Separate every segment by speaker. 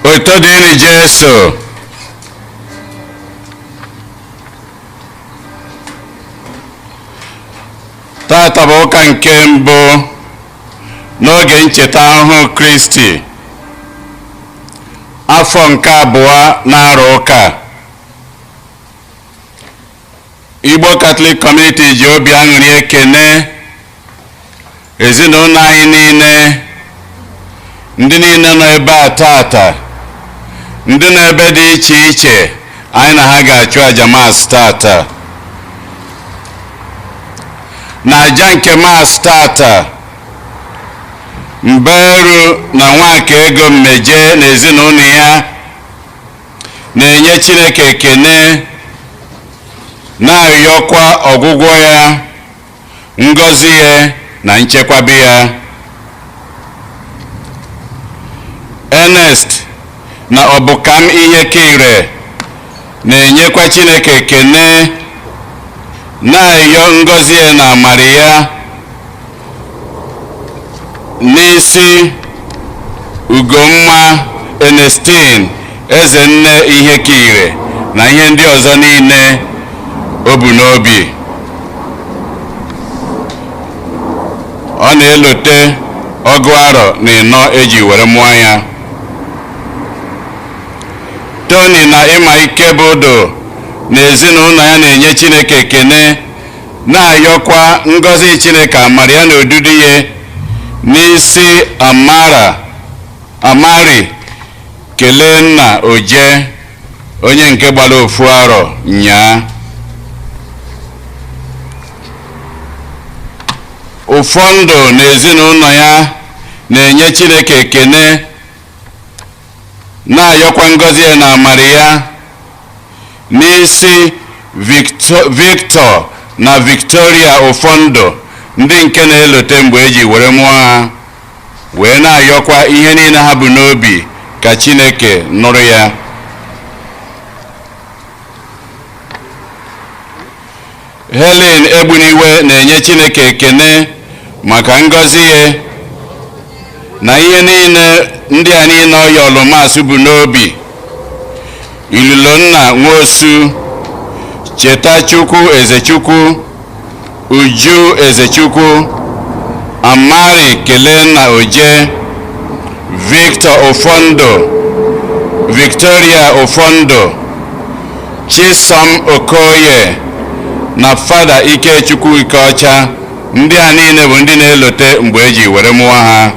Speaker 1: Otito dịrị Jesu. Tata bụ ụka nke mbụ n'oge ncheta ahụhụ Kristi, afọ nke abụọ na-arụ ụka. Igbo Catholic Community ji obi aṅụrị ekene ezinụlọ anyị niile, ndị niile nọ ebe a tata, ndị nọ ebe dị iche iche anyị na ha ga-achụ aja Mass tata. Na aja nke Mass tata, Mberu na Nwaka Ego Mmeje na ezinụlọ ya na-enye Chineke ekene, na-arịọkwa ọgwụgwọ ya, ngọzi ya na nchekwaba ya. Ernest na Ọbụkam Ihekire na-enyekwa Chineke ekene, na-arịọ ngọzi ya na amara ya n'isi Ugomma Ernestine Ezenne Ihekire na ihe ndị ọzọ niile o bu n'obi. Ọ na-elote ọgụ arọ na ịnọ eji were mụọ ya. Tony na Ịma Ikebodo na ezinụlọ ya na-enye Chineke ekene, na-ayọkwa ngọzi Chineke, amara ya na odudu ya n'isi Amari kelee nna Oje, onye nke gbara ofu arọ nyaa. Ụfọdụ na ezinụlọ ya na-enye Chineke ekene, na-ayọkwa ngọzi ya na amara ya n'isi Victor na Victoria Ụfọndụ, ndị nke na-elote mgbe eji were mụọ ha, wee na-ayọkwa ihe niile ha bụ n'obi ka Chineke nụrụ ya. Helen Egbuniwe na-enye Chineke ekene maka ngọzi ya na ihe niile ndị a niile ọ yọlụ Mass bụ n'obi. Ilulonna Nwosu, Chetachukwu Ezechukwu, Uju Ezechukwu, Amari Kelenna Oje, Victor Ụfọndụ, Victoria Ụfọndụ, Chisom Okoye na Fada Ikechukwu Ikeọcha, ndị a niile bụ ndị na-elote mgbe eji were mụọ ha.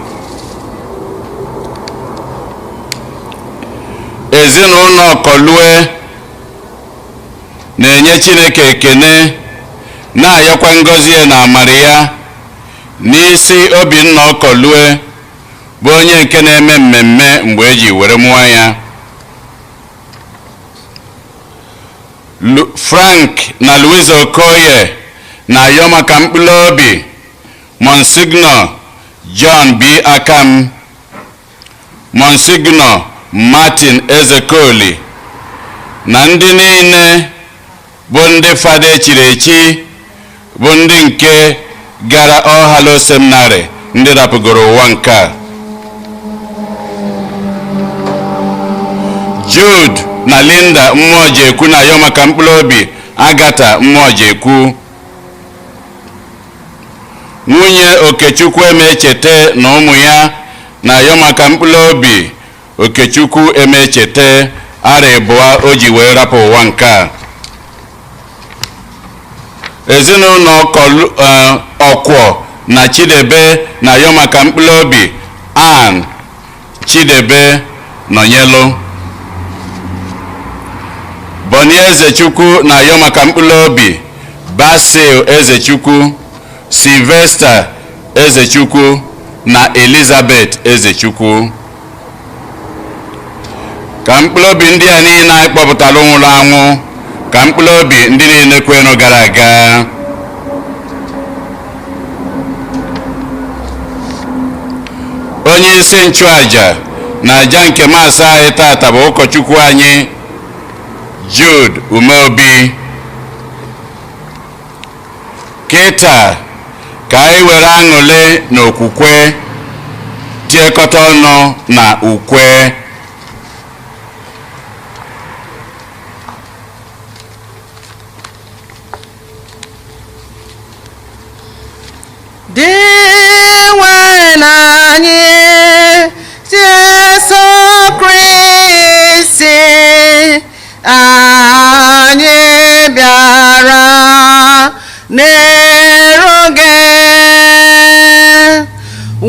Speaker 1: Ezinụlọ Ọkọlue na-enye Chineke ekene, na-ayọkwa ngọzi ya na amara ya n'isi Obinna Ọkọlue, bụ onye nke na-eme mmemme mgbe eji were mụọ ya. Frank na Louise Okoye na-ayọ maka mkpụrụ obi Monsignor John B. Akam, Monsignor Martin Ezekoli na ndị niile bụ ndị fada echiri echi, bụ ndị nke gara All Hallows Seminary, ndị rapụgoro ụwa nke a. Jude na Linda Mmụọjekwu na-ayọ maka mkpụrụ obi Agatha Mmụọjekwu. Nwunye Okechukwu Emechete na ụmụ ya na-ayọ maka mkpụrụ obi Okechukwu Emechete, arọ ịbụọ o ji wee rapụ ụwa nke a. Ezinụlọ Ọkwọ na Chidebe na-ayọ maka mkpụrụ obi Ann Chidebe Nọnyelụ. Boni Ezechukwu na-ayọ maka mkpụrụ obi Basil Ezechukwu, Sylvester Ezechukwu na Elizabeth Ezechukwu. Ka mkpụrụ obi ndị a niile anyị kpọpụtara nwụrụ anwụ, ka mkpụrụ obi ndị niile kwenụ gara aga. Onye isi nchụaja na aja nke Mass anyị tata bụ ụkọchukwu anyị Jude Umeobi. Kịta ka anyị were aṅụrị na okwukwe tiekọta ọnụ na ukwe.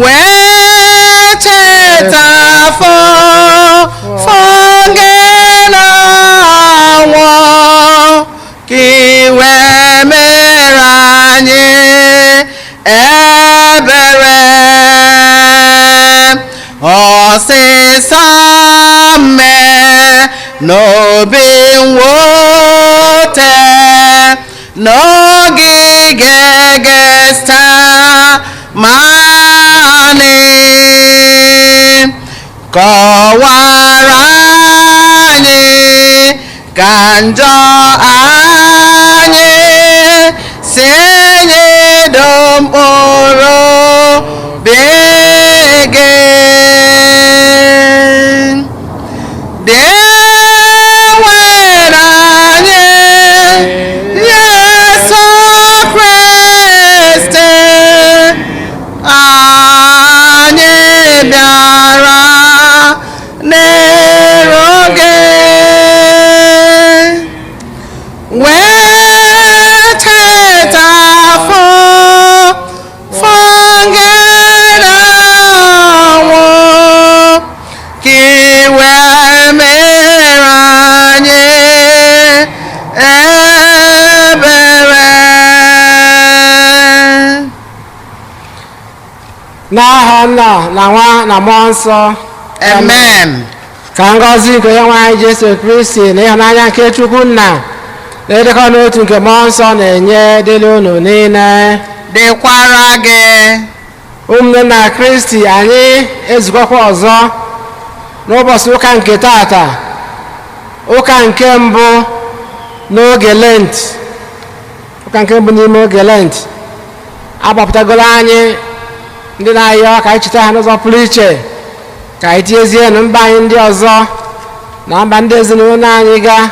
Speaker 2: Wee cheta afọ gị na-anwụ ka ị wee mere anyị ebere. Ọsịsa mme n'obi mwute n'ogige Getsemani, kọwara anyị ka njọ anyị si nyedo mkpụrụ obi gị. Dị nwere anyị Jesu Kristi, anyị bịara n'iru gị. Wee cheta afọ gị na-anwụ ka ị wee mere anyị ebere.
Speaker 3: N'aha Nna na Nwa na Mmụọ Nsọ.
Speaker 2: Amen.
Speaker 3: Ka ngọzi nke Onye nwe anyị Jesu Kristi na ịhụnanya nke Chukwu Nna na ịdịkọ n'otu nke Mmụọ Nsọ na-enye dịrị unu niile.
Speaker 2: Dịkwara gị.
Speaker 3: Ụmụnne na Kristi, anyị ezukọkwa ọzọ n'ụbọchị ụka nke tata, ụka nke mbụ n'oge Lent, ụka nke mbụ n'ime oge Lent. Agbapụtagoro anyị ndị na-ayọ ka anyị cheta ha n'ụzọ pụrụ iche, ka anyị tinyezie na mba anyị ndị ọzọ na mba ndị ezinụlọ anyị gaa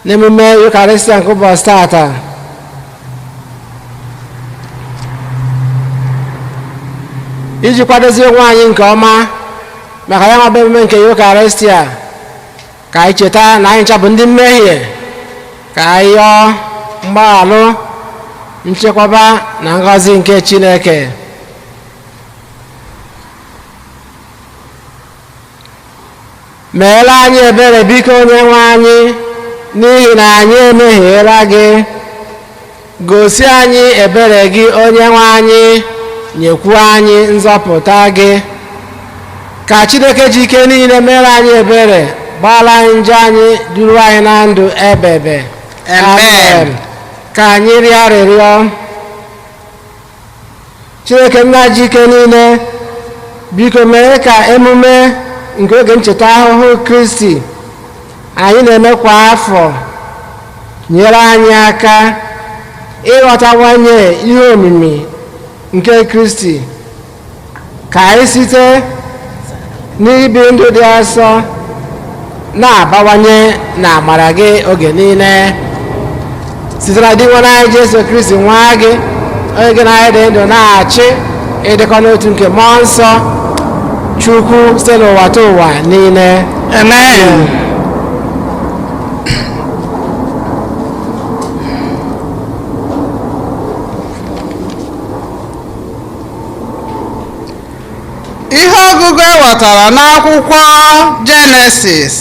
Speaker 3: n'emume Yukarịstịa nke ụbọchị tata. Iji kwadozie onwe anyị nke ọma maka ya nwabụ emume nke Yukarịstịa, ka anyị cheta na anyị ncha bụ ndị mmehie, ka anyị yọọ mgbaghalụ, nchekwaba na ngọzi nke Chineke. Meela anyị ebere biko, onye nwe anyị, n'ihi na anyị emehiela gị. Gosi anyị ebere gị, onye nwe anyị, nyekwuo anyị nzọpụta gị. Ka Chineke ji ike niile mere anyị ebere, gbaala anyị njọ anyị, duru anyị na ndụ ebebe.
Speaker 2: Amen.
Speaker 3: Ka anyị rịọ arịrịọ. Chineke nna ji ike niile, biko mee ka emume nke oge ncheta ahụhụ Kristi anyị na-eme kwa afọ nyere anyị aka ịghọtawanye ihe omimi nke Kristi, ka anyị site n'ibi ndụ dị asọ na-abawanye na amara gị oge niile, site na di nwe anyị Jesu Kristi nwa gị, onye gị na anyị dị ndụ na-achị ịdịkọ n'otu nke Mmụọ Nsọ Chukwu, site n'ụwa ta ụwa niile.
Speaker 2: Amen. Ihe ọgụgụ e wetara n'akwụkwọ Jenesis.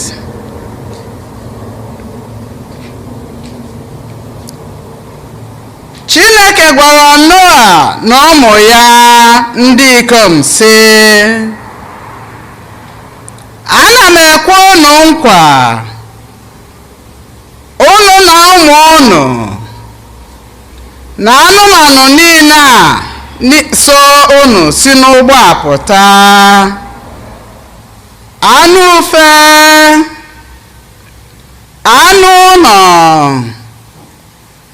Speaker 2: Chineke gwara Noa na ụmụ ya ndị ikom sị, ana m ekwe unu nkwa, unu na ụmụ unu na anụmanụ niile a so unu si n'ụgbọ a pụta, anụ ufe, anụ ụlọ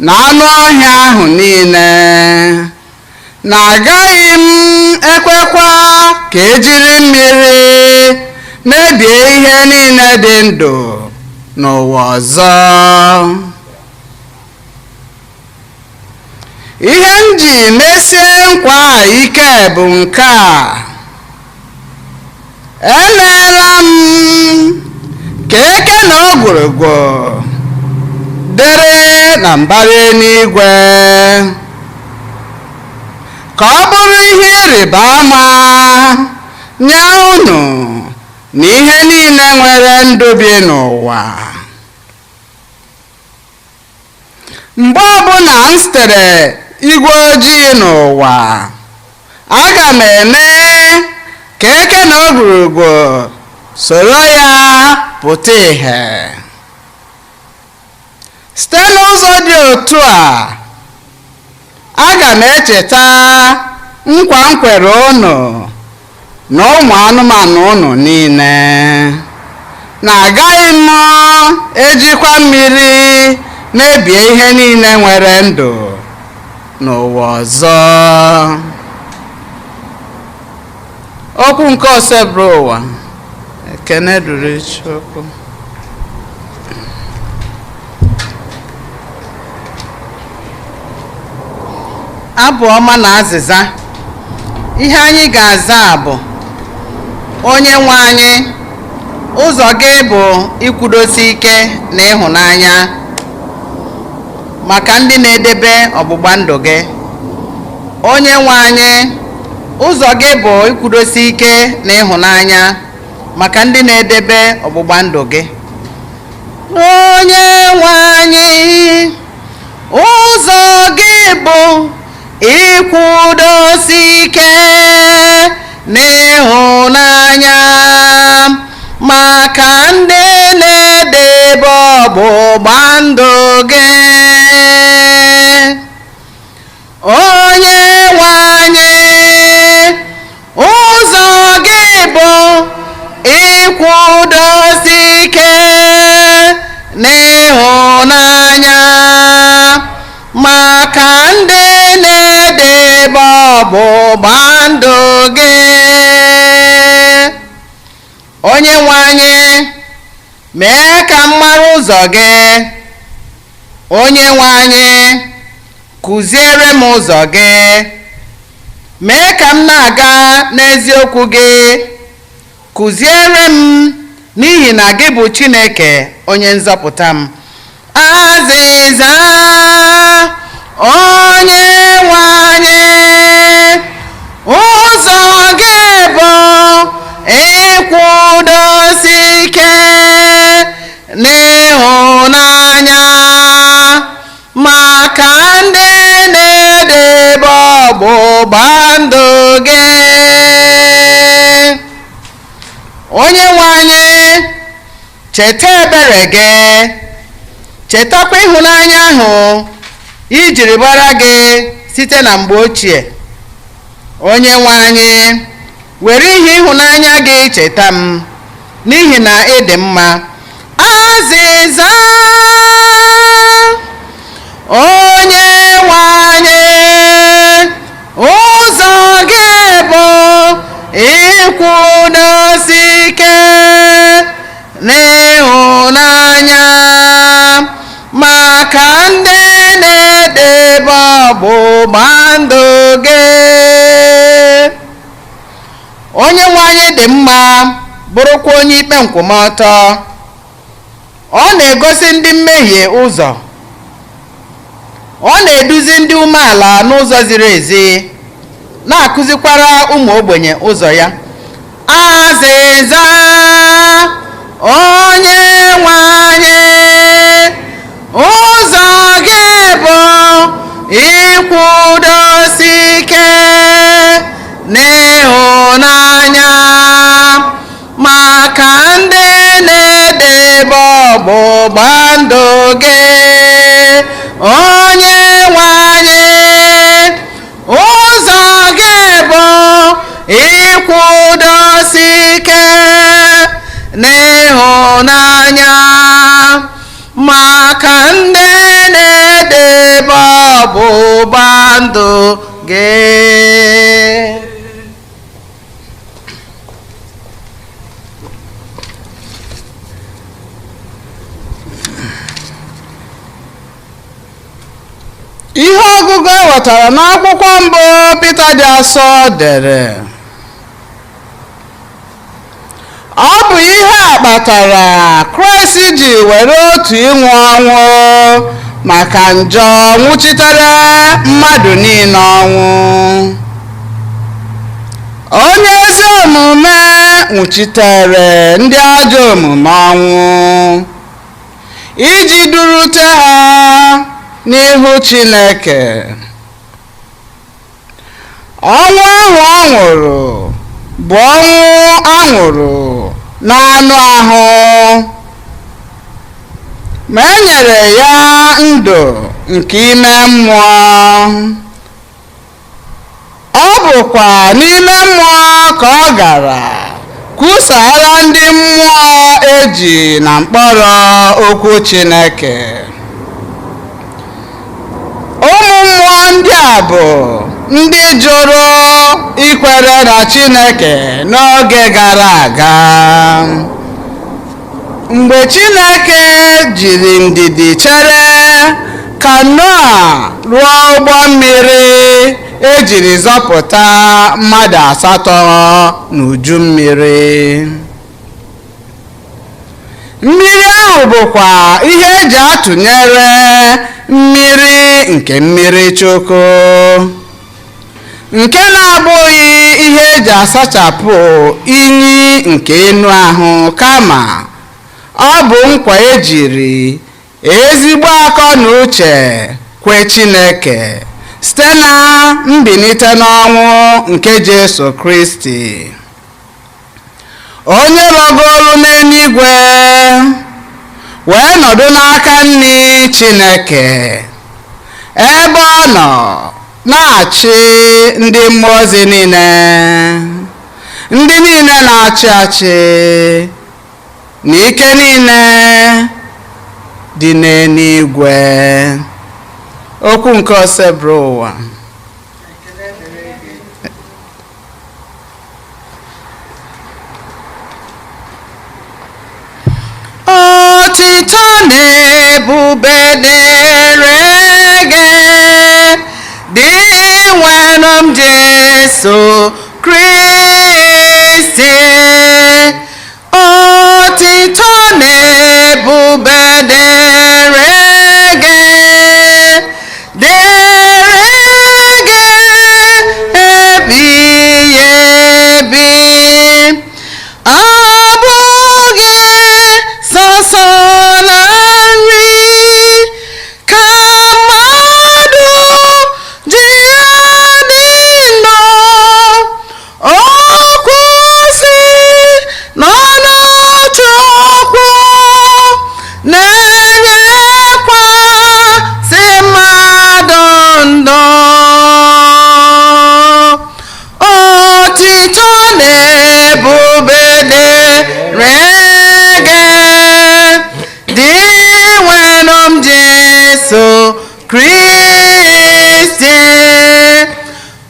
Speaker 2: na anụ ọhịa ahụ niile, na agaghị m ekwekwa ka ejiri mmiri mebie ihe niile dị ndụ n'ụwa ọzọ. Ihe m ji mesie nkwa a ike bụ nke a: emeela m ka eke na ogwurugwu dere na mbara eluigwe, ka Ka ọ bụrụ ihe ịrịba ama nye unu na ihe niile nwere ndụ bi n'ụwa. Mgbe ọbụla m sitere igwe ojii n'ụwa, aga m eme ka eke na ogwurugwu soro ya pụta ìhè. Site n'ụzọ dị otu a, aga m echeta nkwa m kwere unu na ụmụ anụmanụ unu niile, na agaghị m ejikwa mmiri mebie ihe niile nwere ndụ n'ụwa ọzọ. Okwu nke Osebụrụwa. Ekene dịrị Chukwu.
Speaker 4: Abụ ọma na azịza. Ihe anyị ga-aza bụ: Onye nwe anyị, ụzọ gị bụ ikwudosi ike na ịhụnanya maka ndị na-edebe ọgbụgba ndụ gị. Onye nwe anyị, ụzọ gị bụ ikwudosi ike na ịhụnanya maka ndị na-edebe ọgbụgba ndụ gị. Onye nwe anyị, ụzọ gị bụ ikwudosi ike n'ịhụnanya maka ndị na-edebe ọgbụgba ndụ gị. Onye nwe anyị, ụzọ gị bụ ikwudosi ike n'ịhụnanya maka ndị na-edebe ọgbụgba ndụ gị. Onye nwe anyị, mee ka m mara ụzọ gị. Onye nwe anyị, kụziere m ụzọ gị. Mee ka m na-aga n'eziokwu gị. Kụziere m, n'ihi na gị bụ Chineke onye nzọpụta m. Azịza. Onye nwe anyị, ụzọ gị bụ ịkwụdosi ike n'ịhụnanya maka ndị na-edebe ọgbụgba ndụ gị. Onye nwe anyị, cheta ebere gị, chetakwa ịhụnanya ahụ ijiri gbara gị site na mgbe ochie. Onye nwe anyị, were ihe ịhụnanya gị cheta m, n'ihi na ị dị mma. Azịza. Onye nwe anyị, ụzọ gị bụ ịkwụdosi ike n'ịhụnanya maka ndị na-edebe ọgbụgba ndụ gị. Onye nwe anyị dị mma, bụrụkwa onye ikpe nkwụmọtọ. Ọ na-egosi ndị mmehie ụzọ. Ọ na-eduzi ndị umeala n'ụzọ ziri ezi, na-akụzikwara ụmụ ogbenye ụzọ ya. Azịza. Onye nwe anyị, ụzọ gị bụ ịkwụdosi ike n'ịhụnanya maka ndị na-edebe ọgbụgba ndụ gị. Onye nwe anyị, ụzọ gị bụ ịkwụdosi ike n'ịhụnanya maka ndị na-edebe ọgbụgba ndụ gị.
Speaker 2: Ihe ọgụgụ e wetara n'akwụkwọ mbụ Pita dị asọ dere. Ọ bụ ihe a kpatara Kraịst ji were otu ịnwụ ọnwụ maka njọ nwụchitere mmadụ niile ọnwụ. Onye ezi omume nwụchitere ndị ajọ omume ọnwụ iji durute ha n'ihu Chineke. Ọnwụ ahụ ọ nwụrụ bụ ọnwụ a nwụrụ n'anụ ahụ, ma e nyere ya ndụ nke ime mmụọ. Ọ bụkwa n'ime mmụọ ka ọ gara kwusara ndị mmụọ eji na mkpọrọ okwu Chineke. Ụmụ mmụọ ndị a bụ ndị jụrụ ikwere na Chineke n'oge gara aga, mgbe Chineke jiri ndidi chere ka Noa rụọ ụgbọ mmiri ejiri zọpụta mmadụ 8 n'uju mmiri. Mmiri ahụ bụkwa ihe eji atụnyere mmiri nke mmiri Chukwu, nke na-abụghị ihe eji asachapụ inyi nke enu ahụ, kama ọ bụ nkwa ejiri ezigbo akọ na uche kwe Chineke site na mbilite n'ọnwụ nke Jesu Kristi, onye lọgoro n'eluigwe wee nọdụ n'aka nri Chineke, ebe ọ nọ na-achị ndị mmụọ ozi niile, ndị niile na-achị achị na ike niile dị n'eluigwe. Okwu nke Osebụrụwa.
Speaker 4: Otito na ebube dịrị gị, dị nwenụ m Jesu Kristi. Otito na ebube dịrị gị, dịrị gị ebighị ebi. Abụghị sọsọ na nri ka mmadụ ji adị ndụ, okwu si n'ọnụ Chukwu na-enyekwa si mmadụ ndụ. Otito na ebube dịrị gị, dị nwenụ m Jesu Kristi.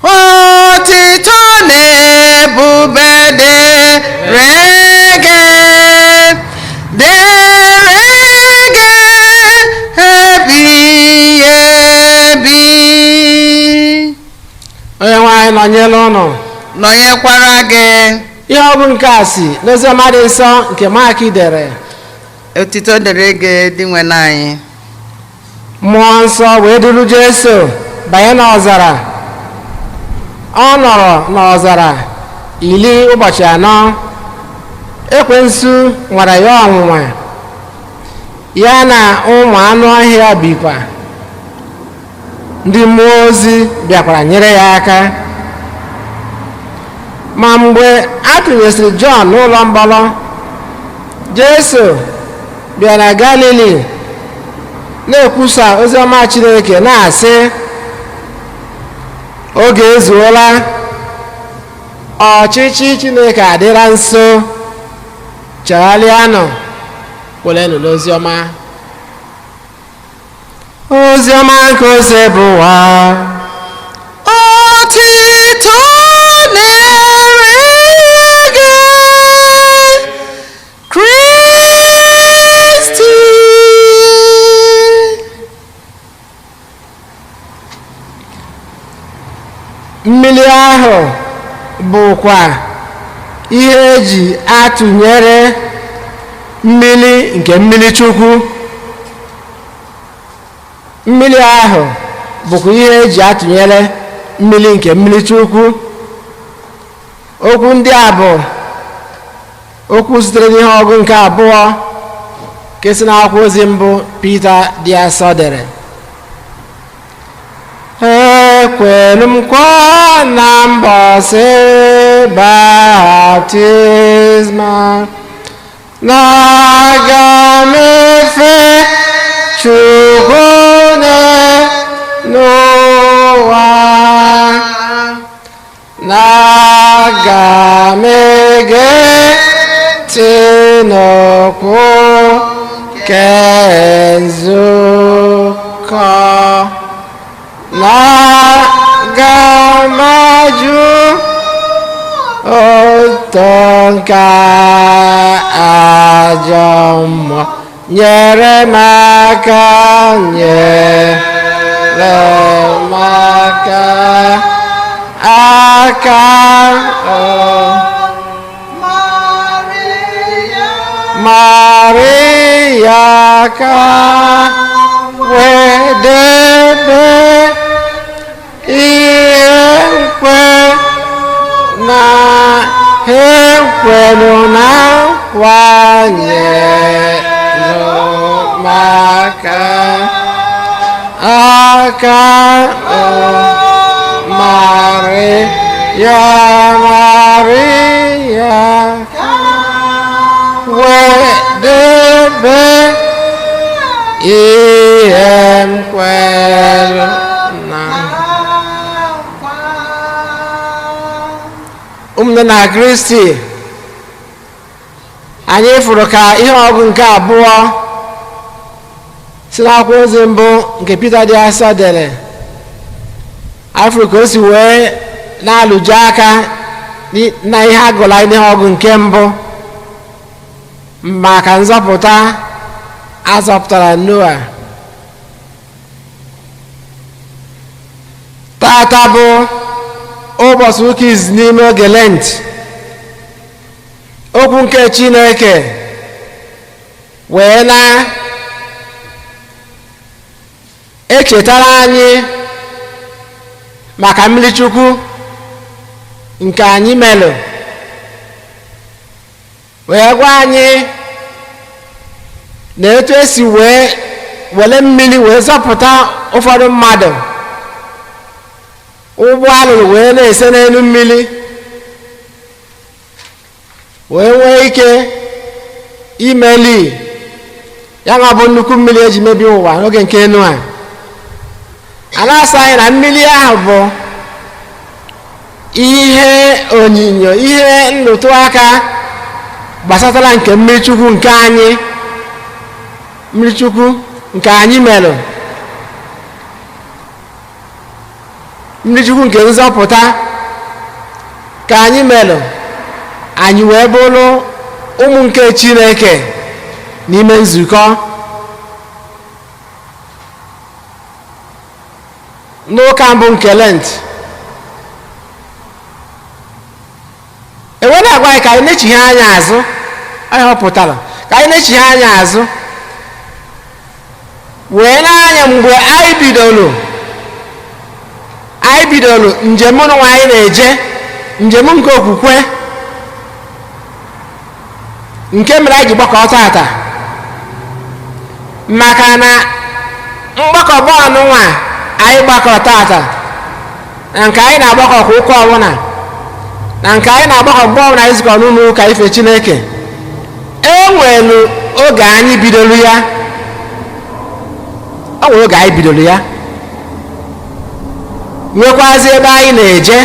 Speaker 4: Otito na ebube dịrị gị, dịrị gị ebighị ebi.
Speaker 3: Onye nwe anyị nọnyere ụnụ.
Speaker 4: Nọnyekwara gị.
Speaker 3: Ihe ọ bụ nke a si n'oziọma dị nsọ nke Mak dere.
Speaker 4: Otito dịrị gị, Dinwenụ anyị.
Speaker 3: Mmụọ nsọ wee duru Jesu banye n'ọzara. Ọ nọrọ n'ọzara 40 ụbọchị. Ekwensu nwara ya ọnwụnwa, ya na ụmụ anụ ọhịa bikwa. Ndị mmụọ ozi bịakwara nyere ya aka. Ma mgbe a tụnyesịrị Jọn n'ụlọ mkpọrọ, Jesu bịara Galili na-ekwusa oziọma Chineke na-asị, oge ezuola, ọchịchị Chineke adịla nso, chegharịanụ, kwerenụ n'oziọma. Oziọma nke Osebụrụwa.
Speaker 4: Otito dịrị gị, Kristi.
Speaker 3: Mmiri ahụ bụkwa ihe eji atụnyere mmiri nke mmiri Chukwu. Mmiri ahụ bụkwa ihe eji atụnyere mmiri nke mmiri Chukwu, Okwu ndị a bụ okwu sitere n'ihe ọgụ nke abụọ nke si n'akwụkwọ ozi mbụ Pita dị asọ dere. Ekwelu m kwa na mbọsị baptizma na aga m efe Chukwu n'ụwa, na aga m ege ntị n'okwu nke nzukọ, na aga m ajụ ụtọ nke ajọ mmụọ. Nyere m aka, nyere m aka, aka o Maria, ka wedebe ihe nkwe na ekwelu na nkwanyere maka aka o Maria, Maria, wedebe ihe m kwere na. Ụmụnne na Kristi, anyị fụrụ ka ihe ọgụ nke abụọ si n'akwụkwọ ozi mbụ nke Pita dị asọ dere, anyị fụrụ ka o si wee na-alụju aka na ihe agụla anyị n'ihe ọgụ nke mbụ maka nzọpụta azọpụtara Noa. Tata bụ ụbọchị ụka izizi n'ime oge Lent. Okwu nke Chineke wee na echetara anyị maka mmiri Chukwu nke anyị melụ, wee gwa anyị na etu esi wee were mmiri wee zọpụta ụfọdụ mmadụ, ụgbọ alụrụ wee na-ese n'elu mmiri wee nwee ike imeli ya nwa bụ nnukwu mmiri eji mebie ụwa n'oge nke Noa. A na-asị anyị na mmiri ahụ bụ ihe onyinyo, ihe nrụtụ aka gbasatara nke mmiri Chukwu nke anyị, mmiri Chukwu nke anyị merụ, mmiri Chukwu nke nzọpụta ka anyị merụ, anyị wee bụrụ ụmụ nke Chineke n'ime nzukọ. N'ụka mbụ nke Lent, enwe na-agwa anyị ka anyị na-echigha anya azụ. Anyị họpụtara ka anyị na-echigha anya azụ wee na-anya mgbe anyị bidoro njem nwa anyị na-eje, njem nke okwukwe nke mere anyị ji gbakọ tata, maka na mgbakọ bọọlụ nwa anyị gbakọ tata na nke anyị na-agbakọ kwa ụka ọbụla, na nke anyị na-agbakọ mgbe ọbụla anyị zukọ n'ụlọ ụka ife Chineke, e nwere oge anyị bidoro ya. Ọ nwere oge anyị bidoro ya, nwekwazi ebe anyị na-eje.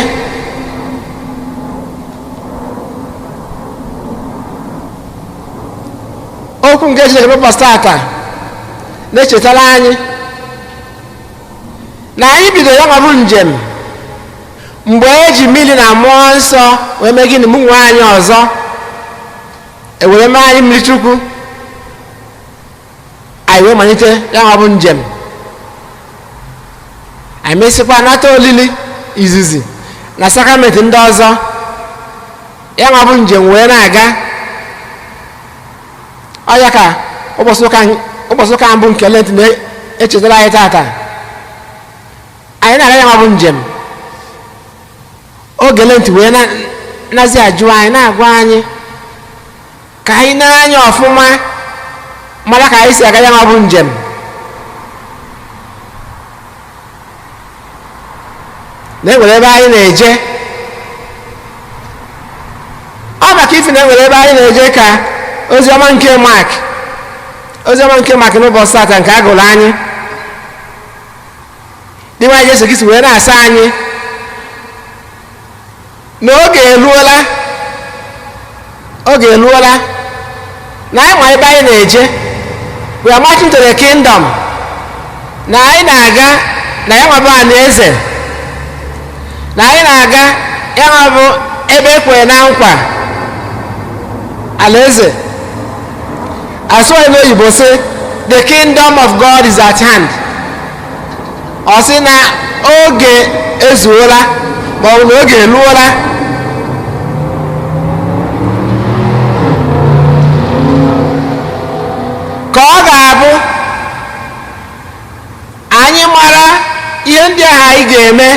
Speaker 3: Okwu nke Chineke n'ụbọchị tata na-echetara anyị na anyị bidoro ya nwa bụ njem mgbe eji mmiri na mmụọ nsọ wee mee gịnị, mụ nwe anyị ọzọ, ewere mee anyị mmiri Chukwu, anyị wee malite ya nwa bụ njem. Anyị mesịkwa nata olili izizi na sakramenti ndị ọzọ, ya nwa bụ njem wee na-aga. Ọ ya ka ụbọchị ụka mbụ nke Lent na-echetara anyị tata, anyị na-aga ya nwa bụ njem. Oge Lent wee nazi ajụ anyị, na-agwa anyị ka anyị na-anya ọfụma, mara ka anyị si aga ya ma bụ njem. Na enwere ebe anyị na-eje, ọ maka ife na enwere ebe anyị na-eje ka oziọma nke Mark, oziọma nke Mark n'ụbọchị tata nke a gụrụ anyị, dị nwaanyị Jesu Kristi wee na-asa anyị na oge eruola, oge eruola na anyị ma ebe anyị na-eje. We are marching to the kingdom, na anyị na-aga na ya nwa bụ alaeze, na anyị na-aga ya nwa bụ ebe e kwere na nkwa alaeze. Asụghị n'oyibo sị the kingdom of God is at hand. Ọ sị na oge ezuola, ma ọ bụ na oge eruola. Ka ọ ga-abụ anyị mara ihe ndị ahụ anyị ga-eme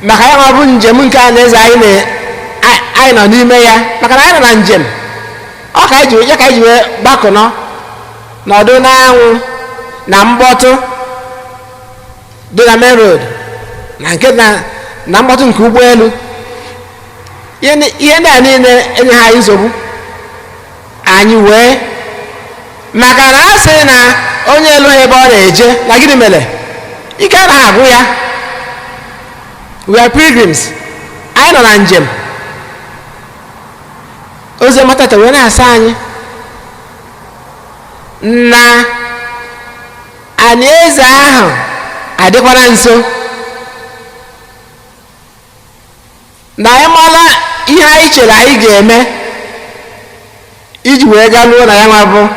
Speaker 3: maka ya ma bụ njem nke alaeze anyị nọ n'ime ya, maka na anyị nọ na njem. Ọ ka anyị ya ka anyị ji wee gbakọnọ nọdụ n'anwụ na mkpọtụ dị na main road na nke na mkpọtụ nke ụgbọelu. Ihe ndị a niile enyeghị anyị nsogbu anyị wee, maka na a sị na onye elughị ebe ọ na-eje na gịnị mere ike anaghị agwụ ya. We are pilgrims, anyị nọ na njem. Oziọma tata wee na-asa anyị na alaeze ahụ adịkwara nso, na anyị mara ihe anyị chere anyị ga-eme iji wee gaa luo na ya nwa bụ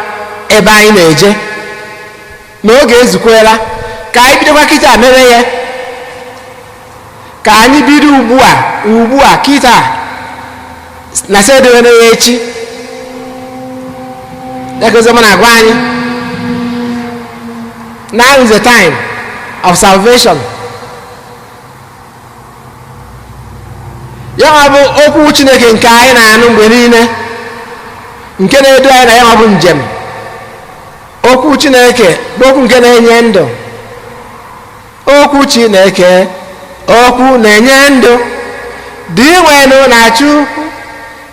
Speaker 3: ebe anyị na-eje, na oge ezukwela ka anyị bidokwa kịta mere ya, ka anyị bido ugbu a kịta na sị edewere ya echi. Ya ka oziọma na-agwa anyị, now is the time of salvation. Ya nwa bụ okwu Chineke nke anyị na-anụ mgbe niile, nke na-edu anyị na ya nwa bụ njem. Okwu Chineke bụ okwu nke na-enye ndụ. Okwu Chineke, okwu na-enye ndụ, dị nwenụ na Chukwu,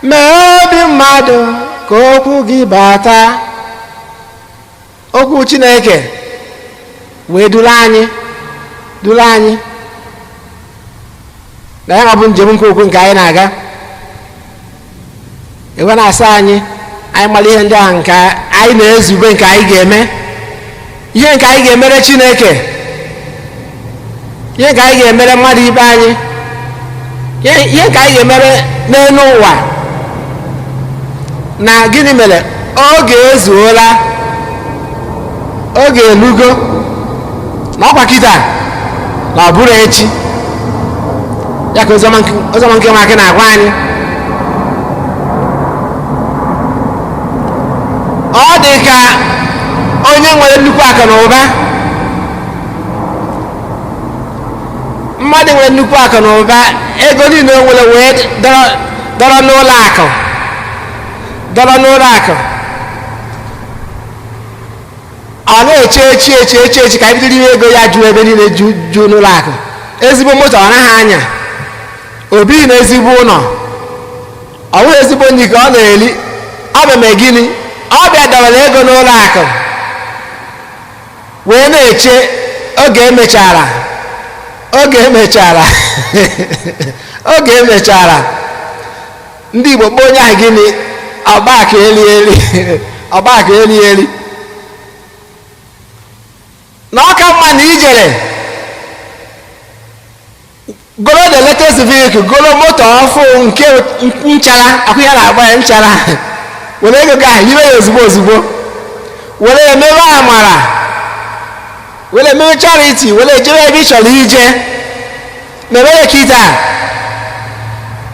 Speaker 3: mee obi mmadụ ka okwu gị bata. Okwu Chineke wee duru anyị, duru anyị na ya bụ njem nke okwu nke anyị na-aga. Ewe na-asa anyị, anyị mara ihe ndị ahụ nke anyị na-ezube, nke anyị ga-eme, ihe nke anyị ga-emere Chineke, ihe nke anyị ga-emere mmadụ ibe anyị, ihe nke anyị ga-emere n'elu ụwa. Na gịnị mere oge ezuola, oge elugo, na ọkwa kịta na ọ bụrụ echi. Ya ka oziọma nke Mark na-agwa anyị. Ọ dị ka onye nwere nnukwu akụ na ụba, mmadụ nwere nnukwu akụ na ụba, ego niile o nwere wee dọrọ n'ụlọ akụ, dọrọ n'ụlọ akụ. Ọ na-eche echi echi echi echi ka anyị bidoro ime ego ya ju ebe niile, ju n'ụlọ akụ. Ezigbo moto ọ naghị anya, obi na ezigbo ụlọ, ọ bụghị ezigbo nri ka ọ na-eri. Ọ bụ eme gịnị? Ọ bịa dọwara ego n'ụlọ akụ wee na-eche oge emechara, oge emechara, oge emechara. Ndị Igbo kpọọ onye ahụ gịnị? Ọgbakọ eli eli, ọgbakọ eli eli. Na ọka mma na ijere goro the latest vehicle, goro moto ọfụ nke nchara, akwụ ya na-agba ya nchara, were ego gị ahụ riwe ya ozugbo ozugbo, were emewe amara, were emewe charity, were ejebe ebe ị chọrọ ije, mewe ya kịta.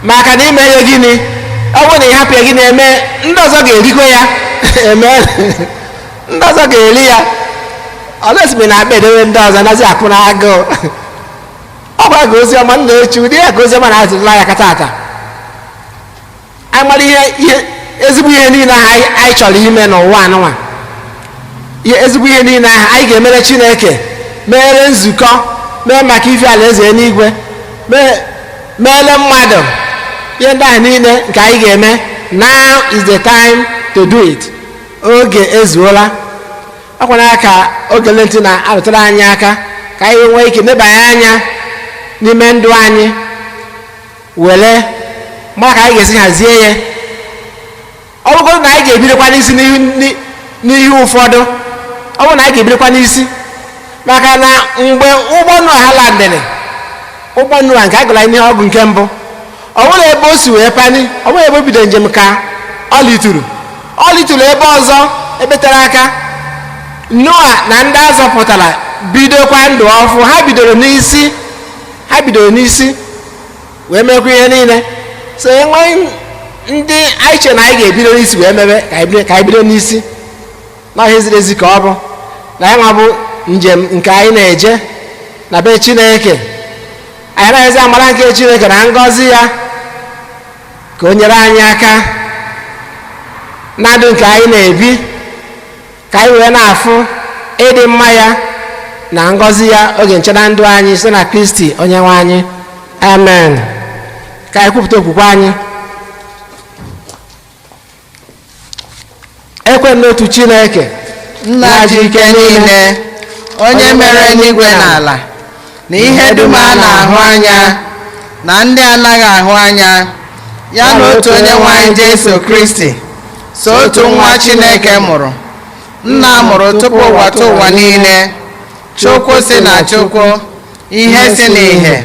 Speaker 3: Maka na ime ya gịnị? Ọ bụrụ na ị hapụ ya gị na-eme, ndị ọzọ ga-erikwa ya, eme ndị ọzọ ga-eri ya. Ọlesimi na-akpa edewe ndị ọzọ nazi akwụ na agụụ. Ọ gwa gị oziọma nna echi, ụdị ya ka oziọma na-azụla ya kata ata. Anyị mara ihe ezigbo ihe niile ahụ anyị chọrọ ime n'ụwa anụnwa, ihe ezigbo ihe niile ahụ anyị ga-emere Chineke, mere nzukọ, mee maka ife alaeze eluigwe, meele mmadụ, ihe ndị ahụ niile nke anyị ga-eme, now is the time to do it. Oge ezuola. Ọkwana ka oge Lent na-arụtara anyị aka ka anyị nwee ike nebanye anya n'ime ndụ anyị, were mara ka anyị ga-esi hazie ya. Ọ bụrụ na anyị ga-ebidokwa n'isi n'ihe ụfọdụ, ọ bụrụ na anyị ga-ebidokwa n'isi, maka na mgbe ụgbọ Noa ha landịrị, ụgbọ Noa nke a gụrụ anyị n'ihe ọgụ nke mbụ, ọ bụrụ ebe o si wee pani, ọ bụrụ ebe o bido njem ka ọ lituru, ọ lituru ebe ọzọ ebe tere aka. Noa na ndị azọpụtara bidokwa ndụ ọfụ. Ha bidoro n'isi, ha bidoro n'isi wee mekwa ihe niile. So enwe ndị anyị chere na anyị ga-ebido n'isi wee mebe, ka anyị bido n'isi na ihe ziri ezi ka ọ bụ na ya nwa bụ njem nke anyị na-eje na be Chineke. Anyị anaghịzi amara nke Chineke na ngọzi ya ka o nyere anyị aka na ndụ nke anyị na-ebi, ka anyị wee na-afụ ịdị mma ya na ngọzi ya oge nche na ndụ anyị, site na Kristi onye nwe anyị. Amen. Ka anyị kwupụta okwukwe anyị. Ekwe m n'otu Chineke,
Speaker 4: Nna ji ike niile, onye mere eluigwe na ala na ihe dum a na-ahụ anya na ndị anaghị ahụ anya, ya na otu onye nwe anyị Jesu Kristi, so otu nwa Chineke mụrụ, nna mụrụ tupu ụwa tụ ụwa niile, Chukwu si na Chukwu, ihe si n'ihe,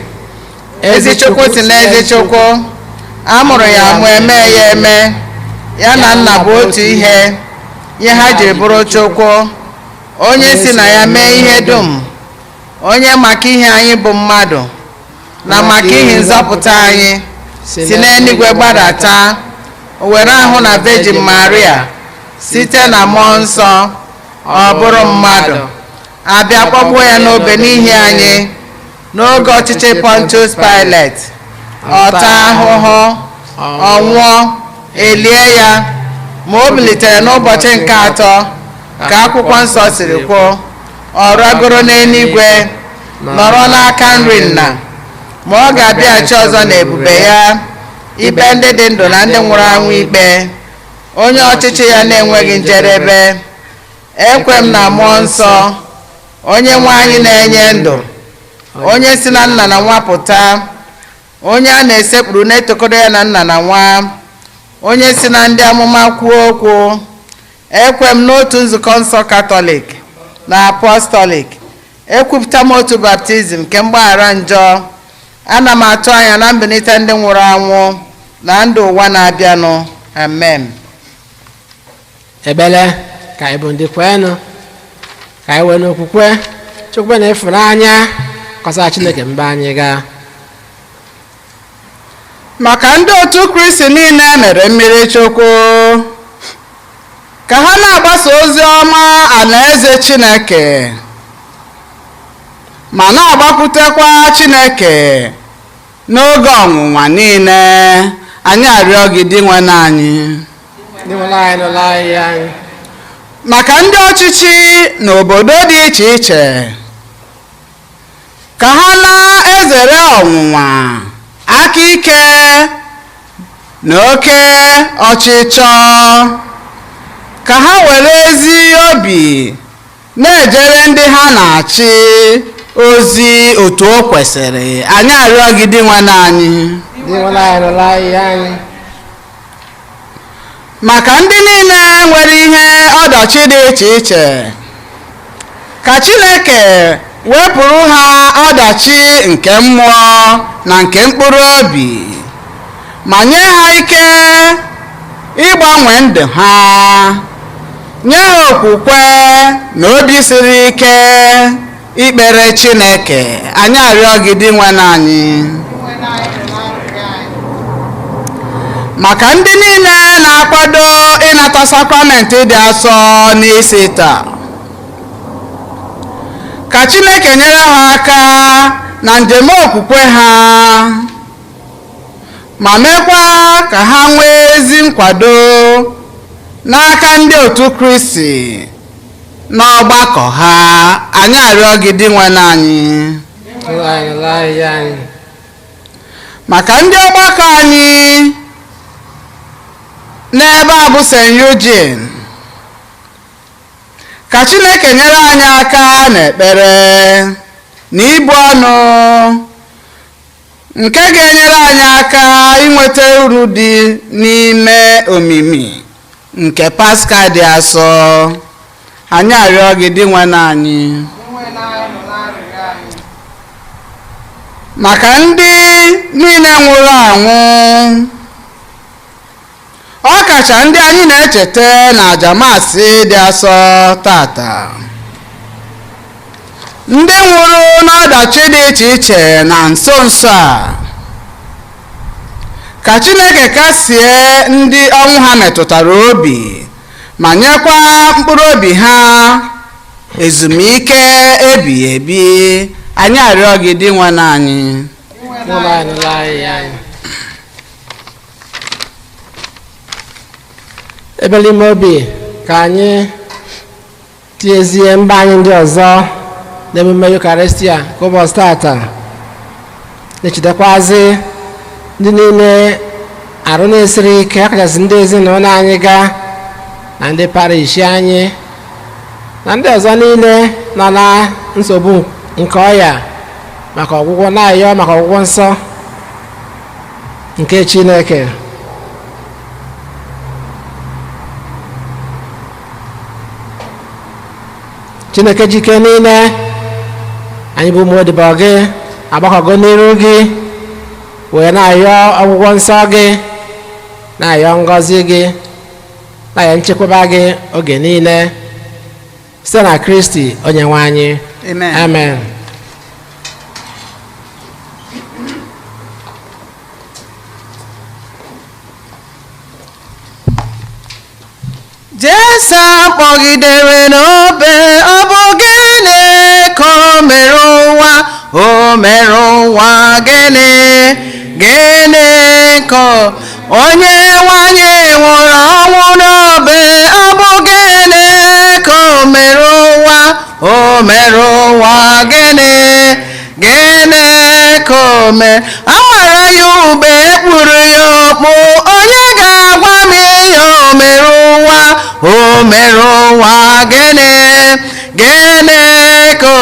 Speaker 4: ezi Chukwu si na ezi Chukwu, a mụrụ ya mụ, eme ya eme, ya na nna bụ otu ihe, ihe ha jiri bụrụ Chukwu, onye si na ya mee ihe dum, onye maka ihe anyị bụ mmadụ na maka ihe nzọpụta anyị si n'eluigwe gbadata, o were ahụ na Virgin Maria site na mmụọ nsọ, ọ bụrụ mmadụ, abịa kpọgbuo ya n'obe n'ihi anyị n'oge ọchịchị Pontius Pilate, ọ taa ahụhụ, ọ nwụọ, elie ya, ma o bilitere n'ụbọchị nke atọ ka akwụkwọ nsọ siri kwuo, ọ ragoro n'eluigwe, nọrọ n'aka nri nna, ma ọ ga-abịaghachi ọzọ n'ebube ya, ikpe ndị dị ndụ na ndị nwụrụ anwụ ikpe, onye ọchịchị ya na-enweghị njedebe. Ekwe m na mmụọ nsọ, onye nwe anyị na-enye ndụ, onye si na nna na nwa pụta, onye a na-esekpuru na-etokọrọ ya na nna na nwa, onye si na ndị amụma kwuo okwu. Ekwe m n'otu nzukọ nsọ Katọlik na Apọstọlik, ekwupụta m otu baptizim nke mgbaghara njọ, ana m atụ anya na mbilite ndị nwụrụ anwụ na ndụ ụwa na-abịanụ. Amen.
Speaker 3: Ebele ka anyị bụ ndị kwenụ, ka anyị wee n'okwukwe Chukwu na ịfụnanya kọsara Chineke mba anyị gaa.
Speaker 2: Maka ndị otu Kristi niile mere mmiri Chukwu, ka ha na-agbasa ozi ọma alaeze Chineke ma na-agbakwutekwa Chineke n'oge ọnwụnwa niile, anyị arịọ gị Dinwenụ anyị.
Speaker 3: Dinwenụ anyị nụla anyị.
Speaker 2: Maka ndị ọchịchị n'obodo dị iche iche, ka ha na-ezere ọnwụnwa, aka ike na oke ọchịchọ, ka ha were ezi obi na-ejere ndị ha na-achị ozi otu o kwesịrị. Anyị arịọ gị Dinwenụ anyị.
Speaker 3: Dinwenụ anyị nụla anyị.
Speaker 2: Maka ndị niile nwere ihe ọdachi dị iche iche, ka Chineke wepụrụ ha ọdachi nke mmụọ na nke mkpụrụ obi, ma nye ha ike ịgbanwe ndụ ha, nye ha okwukwe na obi siri ike ikpere Chineke. Anyị arịọ gị Dinwenụ anyị. Maka ndị niile na-akwado ịnata sakramenti dị asọ n'isi taa, ka Chineke nyere ha aka na njem okwukwe ha, Ma mekwa ka ha nwee ezi nkwado n'aka ndị otu Kristi n'ọgbakọ ha. Anyị arịọ gị, Dinwenụ anyị.
Speaker 3: Nụrụ anyị, nụrụ arịrịọ anyị.
Speaker 2: Maka ndị ọgbakọ anyị n'ebe a bụ St. Eugene, ka Chineke nyere anyị aka n'ekpere na ibu ọnụ nke ga-enyere anyị aka inweta uru dị n'ime omimi nke Paska dị asọ. Anyị arịọ gị, Dinwenụ anyị. Maka ndị niile nwụrụ anwụ, ọ kacha ndị anyị na-echeta na ajamasị dị asọ tata, ndị nwụrụ n'ọdachi dị iche iche na nso nso a, ka Chineke kasie ndị ọnwụ ha metụtara obi ma nyekwa mkpụrụ obi ha ezumike ebighị ebi. Anyị arịọ gị, Dinwenụ anyị.
Speaker 3: Nụrụ anyị, nụrụ arịrịọ anyị. Ebere ime obi ka anyị tinyezie mba anyị ndị ọzọ n'emume Yukaristia ka ụbọchị tata, na-echetakwazi ndị niile arụ na-esiri ike, ọkachasị ndị ezinụlọ anyị ga na ndị parish anyị na ndị ọzọ niile nọ na nsogbu nke ọya, maka ọgwụgwọ, na-ayọ maka ọgwụgwọ nsọ nke Chineke. Chineke jike niile, anyị bụ ụmụ odibo gị agbakọgo n'iru gị wee na-ayọ ọgwụgwọ nsọ gị, na-ayọ ngọzi gị, na-ayọ nchekwaba gị oge niile, site na Kristi onye nwe anyị.
Speaker 2: Amen.
Speaker 3: Amen.
Speaker 4: Jesu kpọgidere n'obe, ọ bụ gịnị ka o mere ụwa? O mere ụwa gịnị? Gịnị ka onye nwanyị nwụrụ ọnwụ n'obe, ọ bụ gịnị ka o mere ụwa? O mere ụwa gịnị? Gịnị ka o mere? A mara ya ube, kpuru ya okpu, onye ga-agwa m ihe o mere ụwa? O mere ụwa gịnị? Gịnị ka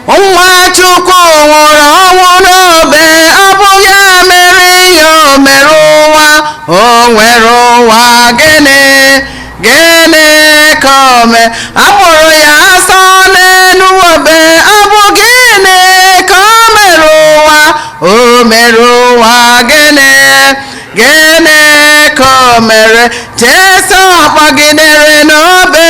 Speaker 4: nwa Chukwu nwụrụ ọnwụ n'obe, ọ bụ ya mere ihe o mere ụwa? O nwere ụwa gịnị? Gịnị ka o mere? A kpụrụ ya asọ n'elu obe, ọ bụ gịnị ka o mere ụwa? O mere ụwa gịnị? Gịnị ka o mere? Jesu kpọgidere n'obe,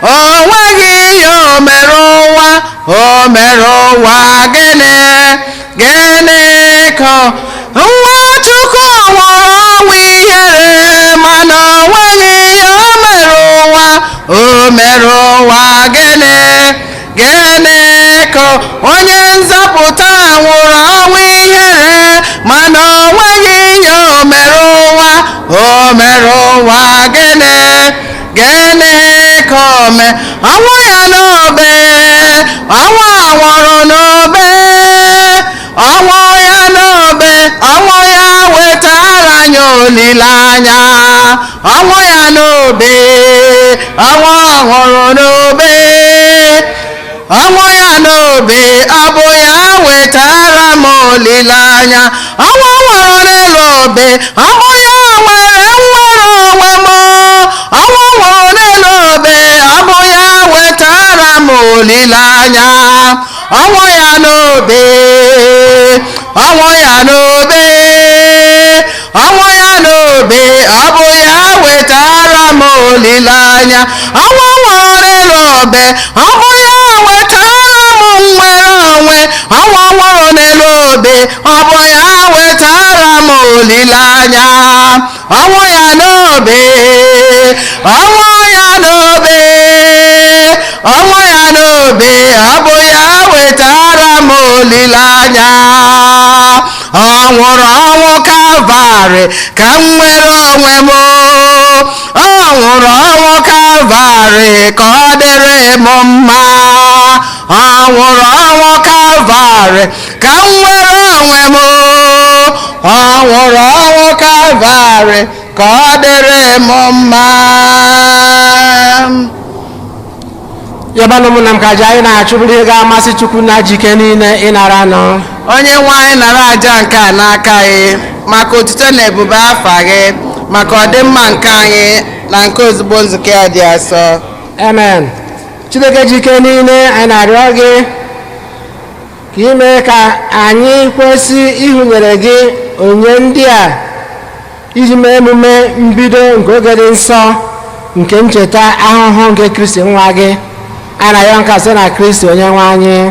Speaker 4: o nweghị ihe o mere ụwa. O mere ụwa gịnị? Gịnị ka nwa Chukwu nwụrụ ọnwụ ihere, mana o nweghị ihe o mere ụwa? O mere ụwa gịnị? Gịnị ka onye nzọpụta nwụrụ ọnwụ ihere, mana o nweghị ihe o mere ụwa? O mere ụwa gịnị? Gịnị ka o mee? Ọnwụ ya n'obe, ọnwụ anwụrụ n'obe, ọnwụ ya n'obe, ọnwụ ya wetara anyị olileanya. Ọnwụ ya n'obe, ọnwụ ọhụrụ n'obe, ọnwụ ya n'obe, ọ bụ ya wetara m olileanya. Ọnwụ nwụrụ n'elu obe, ọ bụ ya nwere nnwere onwe m. Ọnwụ nwụrụ n'elu obe, ọ bụ ya wetara m olileanya. Ọnwụ ya n'obe, ọnwụ ya n'obe, ọnwụ ya n'obe, ọ bụ ya wetara m olileanya. Ọnwụ nwụrụ n'elu obe, ọ bụ ya wetara m nnwere onwe. Ọnwụ nwụrụ n'elu obe, ọ bụ ya wetara m olileanya. Ọnwụ ya n'obe, ọnwụ ya n'obe, ọnwụ ya n'obe, ọ bụ ya wetara m olileanya.
Speaker 2: Ọ nwụrụ ọnwụ Kalvarị ka m nwere onwe m. Ọ nwụrụ ọnwụ Kalvarị ka ọ dịrị m mma. Ọ nwụrụ ọnwụ Kalvarị ka m nwere onwe m. Ọ nwụrụ ọnwụ Kalvarị ka ọ dịrị m mma.
Speaker 3: Yabanụ m na m ka aja anyị na-achụ bụrụ ihe ga-amasị Chukwu na jike niile ịnara nọ.
Speaker 4: Onye nwe anyị, nara aja nke a n'aka anyị maka otuto na ebube afa gị, maka ọdịmma nke anyị na nke ozugbo nzukọ ya dị asọ.
Speaker 3: Amen. Chineke jike niile, anyị na-arịọ gị ka ime ka anyị kwesị ịhụnyere gị onyinye ndị a iji mee emume mbido nke oge dị nsọ nke ncheta ahụhụ nke Kristi nwa gị. A na-arịọ nka site na Kristi onye nwe anyị.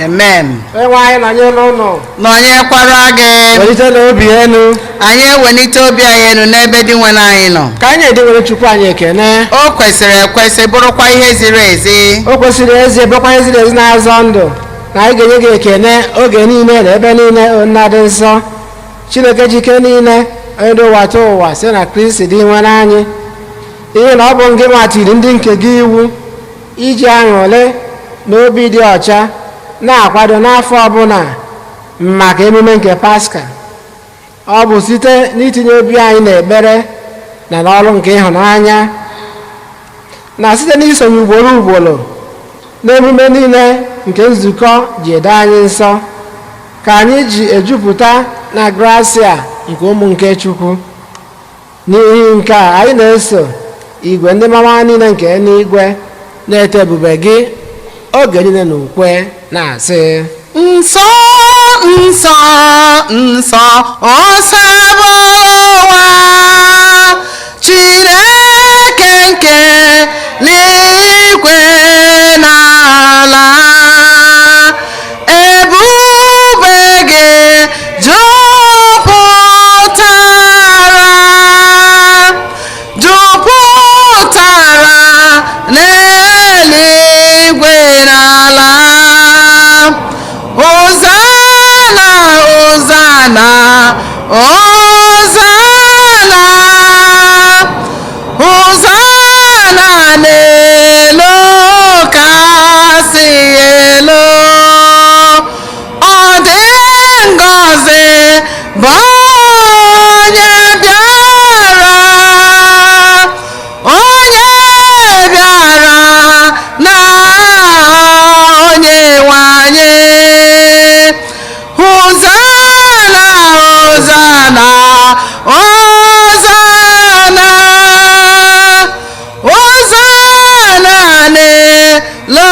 Speaker 4: Amen.
Speaker 3: Onye nwe anyị nọnyere ụnụ.
Speaker 4: Nọnyekwara gị.
Speaker 3: Welite n'obi elu.
Speaker 4: Anyị ewelite obi anyị elu n'ebe dị nwere anyị nọ.
Speaker 3: Ka anyị na-edi nwere Chukwu anyị ekene.
Speaker 4: O kwesịrị ekwesị, bụrụkwa ihe ziri ezi.
Speaker 3: O kwesịrị ezi, bụrụkwa ihe ziri ezi na-azọ ndụ na anyị ga-enye gị ekene oge niile na ebe niile, o Nna dị nsọ, Chineke jike niile, onye dị ụwa tụ ụwa, site na Kristi dị nwere anyị. Ihe na ọ bụ ngị nwatiri ndị nke gị iwu iji aṅụrị na obi dị ọcha na-akwado n'afọ ọbụla maka emume nke Paska. Ọ bụ site n'itinye obi anyị n'ekpere na n'ọrụ nke ịhụnanya na site n'isonye ugboro ugboro n'emume niile nke nzukọ ji edo anyị nsọ ka anyị ji ejupụta na grasia nke ụmụ nke Chukwu. N'ihi nke a, anyị na-eso igwe ndị mama niile nke eluigwe na-eto ebube gị oge niile na ukwe na-asị:
Speaker 4: Nsọ, nsọ, nsọ, Osebụrụwa Chineke nke n'igwe n'ala, ebube gị jupụtara n'eluigwe n'ala. Hosanna, Hosanna, Hosanna, Hosanna n'elu kasị elu. Ọ dị ngọzi bụ onye bịara, onye bịara na onye nwe anyị. Hosanna, Hosanna, Hosanna, Hosanna n'elu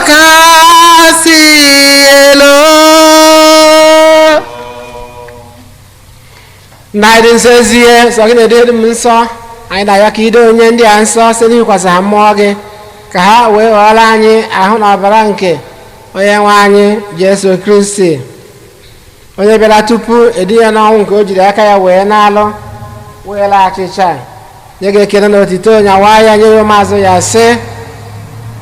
Speaker 4: kasị elu.
Speaker 3: Nna anyị dị nsọ, ezie sọ gị na-edo m nsọ. Anyị na-arịọ ka ido onye ndị a nsọ site n'ikwasị ha mmụọ gị, ka ha wee ghọọrọ anyị ahụ na ọbara nke onye nwe anyị Jesu Kristi, onye bịara tupu edu ya n'ọnwụ nke o jiri aka ya wee na-alụ, wee laa achịcha, nye gị ekele na otito, nyawa ya, nye ya ụmụazụ ya, sị: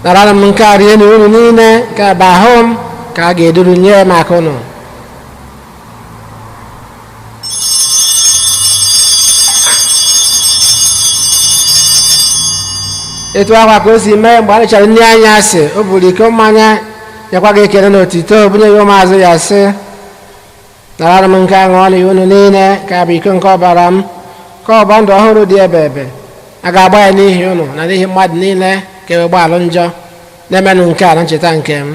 Speaker 3: "Nara m nke a, rie na unu niile. Nke a bụ ahụ m ka a ga-eduru nye maka unu." Etu akwa ka o si mee mgbe a richara nri anyasị, o buru iko mmanya, nyekwa gị ekele na otito, bunye ya ụmụazụ ya, sị: "Nara m nke a, ṅụọ ya unu niile. Nke a bụ iko nke ọbara m, ka ọgba ndụ ọhụrụ dị ebe ebe. A ga-agba ya n'ihi unu na n'ihi mmadụ niile ka e wee alụ njọ. Na-emenụ nke a na ncheta nke m."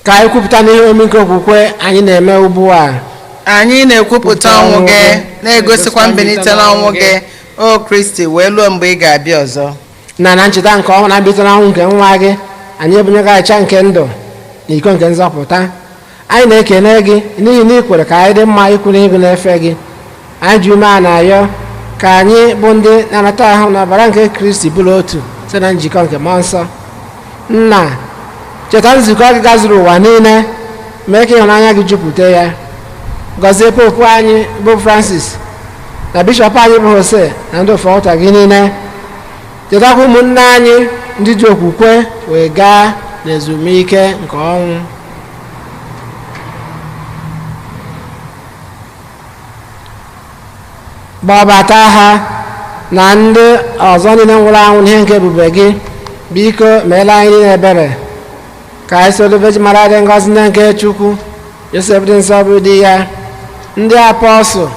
Speaker 3: Ka anyị kwupụta n'ihe omimi nke okwukwe anyị na-eme ugbu a.
Speaker 4: Anyị na-ekwupụta ọnwụ gị, na-egosikwa mbilite n'ọnwụ gị, o Kristi, wee luo mgbe ị ga-abịa ọzọ.
Speaker 3: Na ncheta nke ọnwụ na mbilite n'ọnwụ nke nwa gị, anyị ebunye gị achịcha nke ndụ na iko nke nzọpụta. Anyị na-ekene gị n'ihi na ị kwere ka anyị dị mma ikwu n'ihu na-efe gị. Anyị ji ume a na-ayọ ka anyị bụ ndị na-anata ahụ na ọbara nke Kristi bụrụ otu site na njikọ nke mmụọ nsọ. Nna, cheta nzukọ gị gazuru ụwa niile, mee ka ịhụnanya gị jupụta ya. Gọzie popu anyị bụ Francis, Na bishọp anyị bụ Jose na ndị ofe ọta gị niile. Chetakwa ụmụnne anyị ndị ji okwukwe wee gaa n'ezumike nke ọnwụ. Gbabata ha na ndị ọzọ niile nwụrụ anwụ n'ihe nke ebube gị. Biko meela anyị niile ebere ka anyị soro Virgin Mara dị ngọzi nne nke Chukwu, Josef dị nsọ bụ di ya, ndị apọstụl,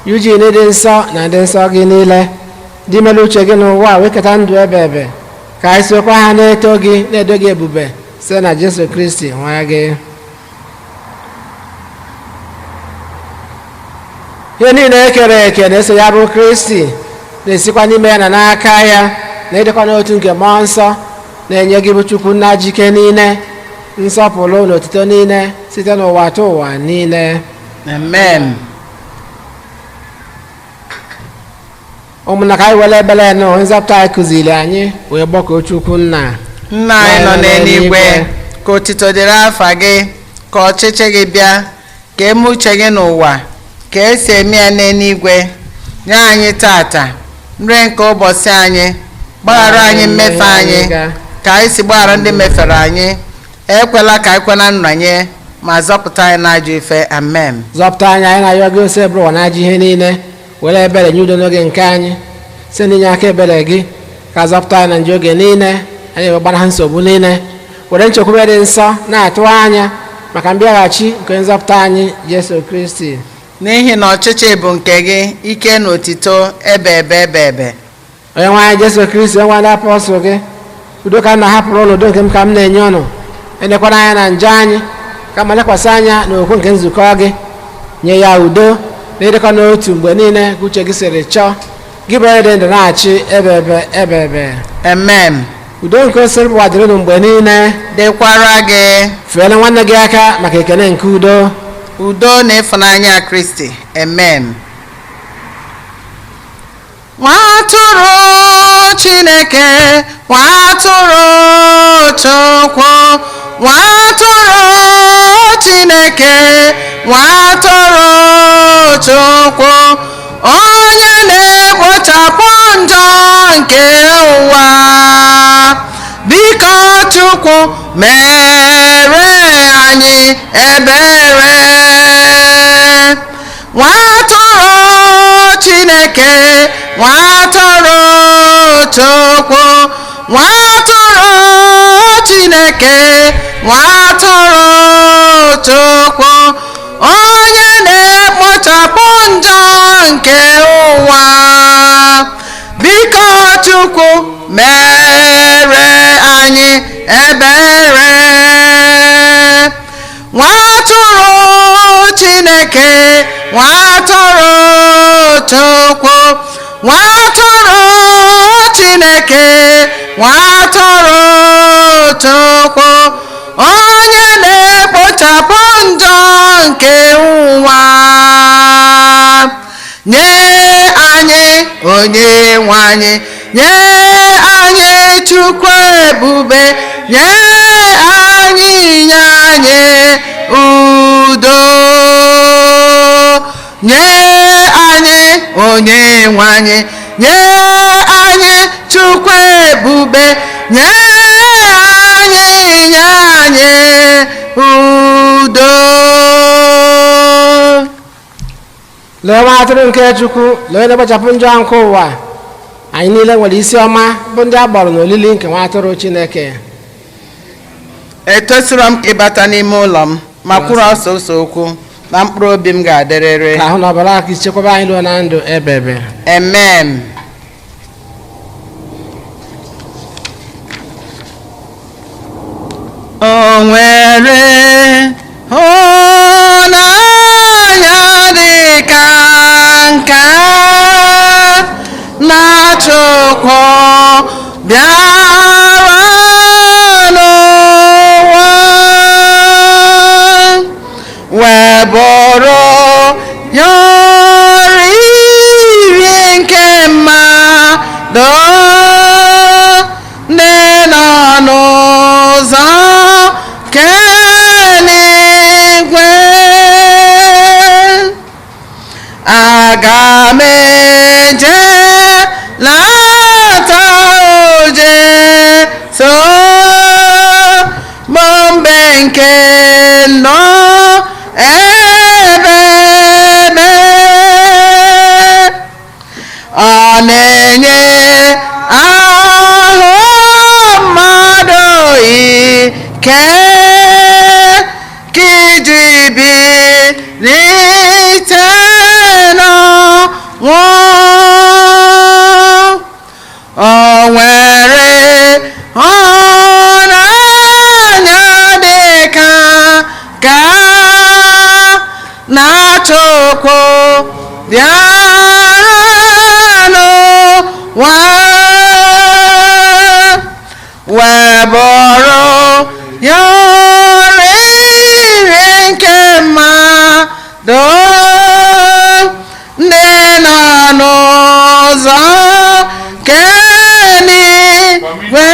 Speaker 3: Eugene dị nsọ na ndị nsọ gị niile dị mere uche gị n'ụwa wee keta ndụ ebe ebe, ka anyị sokwa ha na-eto gị na-edo gị ebube site na Jesu Kristi nwa gị. Ihe niile e kere eke na-eso ya bụ Kristi, na-esikwa n'ime ya na n'aka ya na ịdịkwa n'otu nke mmụọ nsọ, na-enye gị bụ Chukwu nna jike niile nsọpụrụ na otuto niile site n'ụwa ta ụwa niile.
Speaker 4: Amen.
Speaker 3: Ụmụnna, ka anyị were ebere na onye nzọpụta anyị kụziri anyị wee gbakọọ Chukwu nna.
Speaker 4: Nna anyị nọ n'eluigwe, ka otito dịrị afa gị, ka ọchịchị gị bịa, ka eme uche gị n'ụwa ka esi eme ya n'eluigwe. Nye anyị tata nri nke ụbọchị anyị, gbaghara anyị mmefe anyị ka anyị si gbaghara ndị mefere anyị, ekwela ka anyị kwe na nranye, ma zọpụta anyị n'ajọ ife. Amen.
Speaker 3: Zọpụta anyị, anyị na-arịọ gị, ose bụrụ ụwa na ajọ ihe niile, were ebere nye udo n'oge nke anyị, site n'inye aka ebere gị ka zọpụta anyị na njọ oge niile anyị wee gbara ha nsogbu niile, were nchekwube dị nsọ na-atụ anya maka mbịaghachi nke nzọpụta anyị Jesu Kristi.
Speaker 4: N'ihi na ọchịchị bụ nke gị, ike na otito ebe ebe ebe ebe.
Speaker 3: Onye nwe anyị Jesu Kristi, onye nwe ndị apọstụl gị, udo ka m na-ahapụrụ ụnụ, udo nke m ka m na-enye ụnụ. Elekwana anya na njọ anyị, kama lekwasị anya n'okwu nke nzukọ gị. Nye ya udo na ịdịkọ n'otu mgbe niile ka uche gị siri chọọ, gị bụ onye dị ndụ na-achị ebe ebe ebe ebe.
Speaker 4: Amen.
Speaker 3: Udo nke osiri bụ dịrị unu mgbe niile.
Speaker 4: Dịkwara gị.
Speaker 3: Feere nwanne gị aka maka ekele nke udo.
Speaker 4: Udo na ịfụnanya Kristi. Amen. Nwa atụrụ Chineke, nwa atụrụ Chukwu, nwa atụrụ Chineke, nwa atụrụ Chukwu, onye na-ekpochapụ njọ nke ụwa, biko Chukwu mere anyị ebere. Nwa atụrụ Chineke, nwa atụrụ Chukwu, nwa atụrụ Chineke, nwa atụrụ Chukwu, onye na-ekpochapụ njọ nke ụwa, biko Chukwu mere anyị ebere. Nwa atụrụ Chineke, nwa atụrụ Chukwu, nwa atụrụ Chineke, nwa atụrụ Chukwu, onye na-ekpochapụ njọ nke ụwa, nye anyị onye nwe anyị, nye anyị Chukwu ebube, nye anyị, nye anyị udo, nye anyị onye nwe anyị, nye anyị Chukwu ebube, nye anyị, nye anyị udo.
Speaker 3: Lee nwa atụrụ nke Chukwu, lee onye na-ekpochapụ njọ nke ụwa. Anyị niile nwere isi ọma bụ ndị a gbọrọ n'olili nke nwa atụrụ Chineke.
Speaker 4: Etosiro m ka ịbata n'ime ụlọ m, ma kwuru ọsọsọ okwu na mkpụrụ obi m ga-adịrịrị.
Speaker 3: Ka ahụ na ọbara aka ichekwaba anyị ruo na ndụ ebe ebe.
Speaker 4: Amen. O nwere hụnanya dị ka nke a na-achụkwọ bịara n'ụwa, wee bụrụ ya oriri nke mmadụ.
Speaker 2: So mgbe nke nọ ebe ebe ọ na-enye ahụ mmadụ ike ka iji bilite n'ọnwụ. O nwere ọnanya dị ka ka na-achọkwu bịara n'ụwa wee bụrụ ya oriri nke mmadụ ndị nọ n'ụzọ nke eluigwe.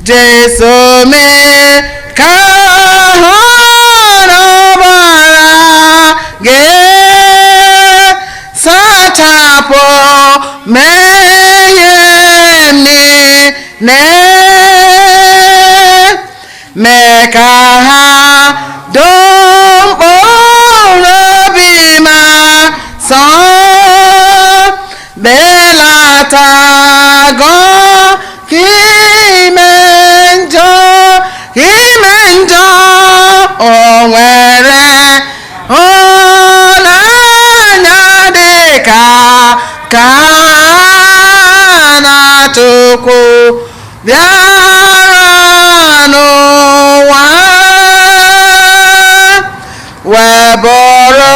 Speaker 2: Jesu mee ka ahụ n'ọbara gị sachapụ mmehie m niile, mee ka ha doo mkpụrụ obi ma sọ belata gọ ka ime njọ ka ime njọ. O nwere ọnanya dị ka ka na-achụkwu bịara n'ụwa wee bụrụ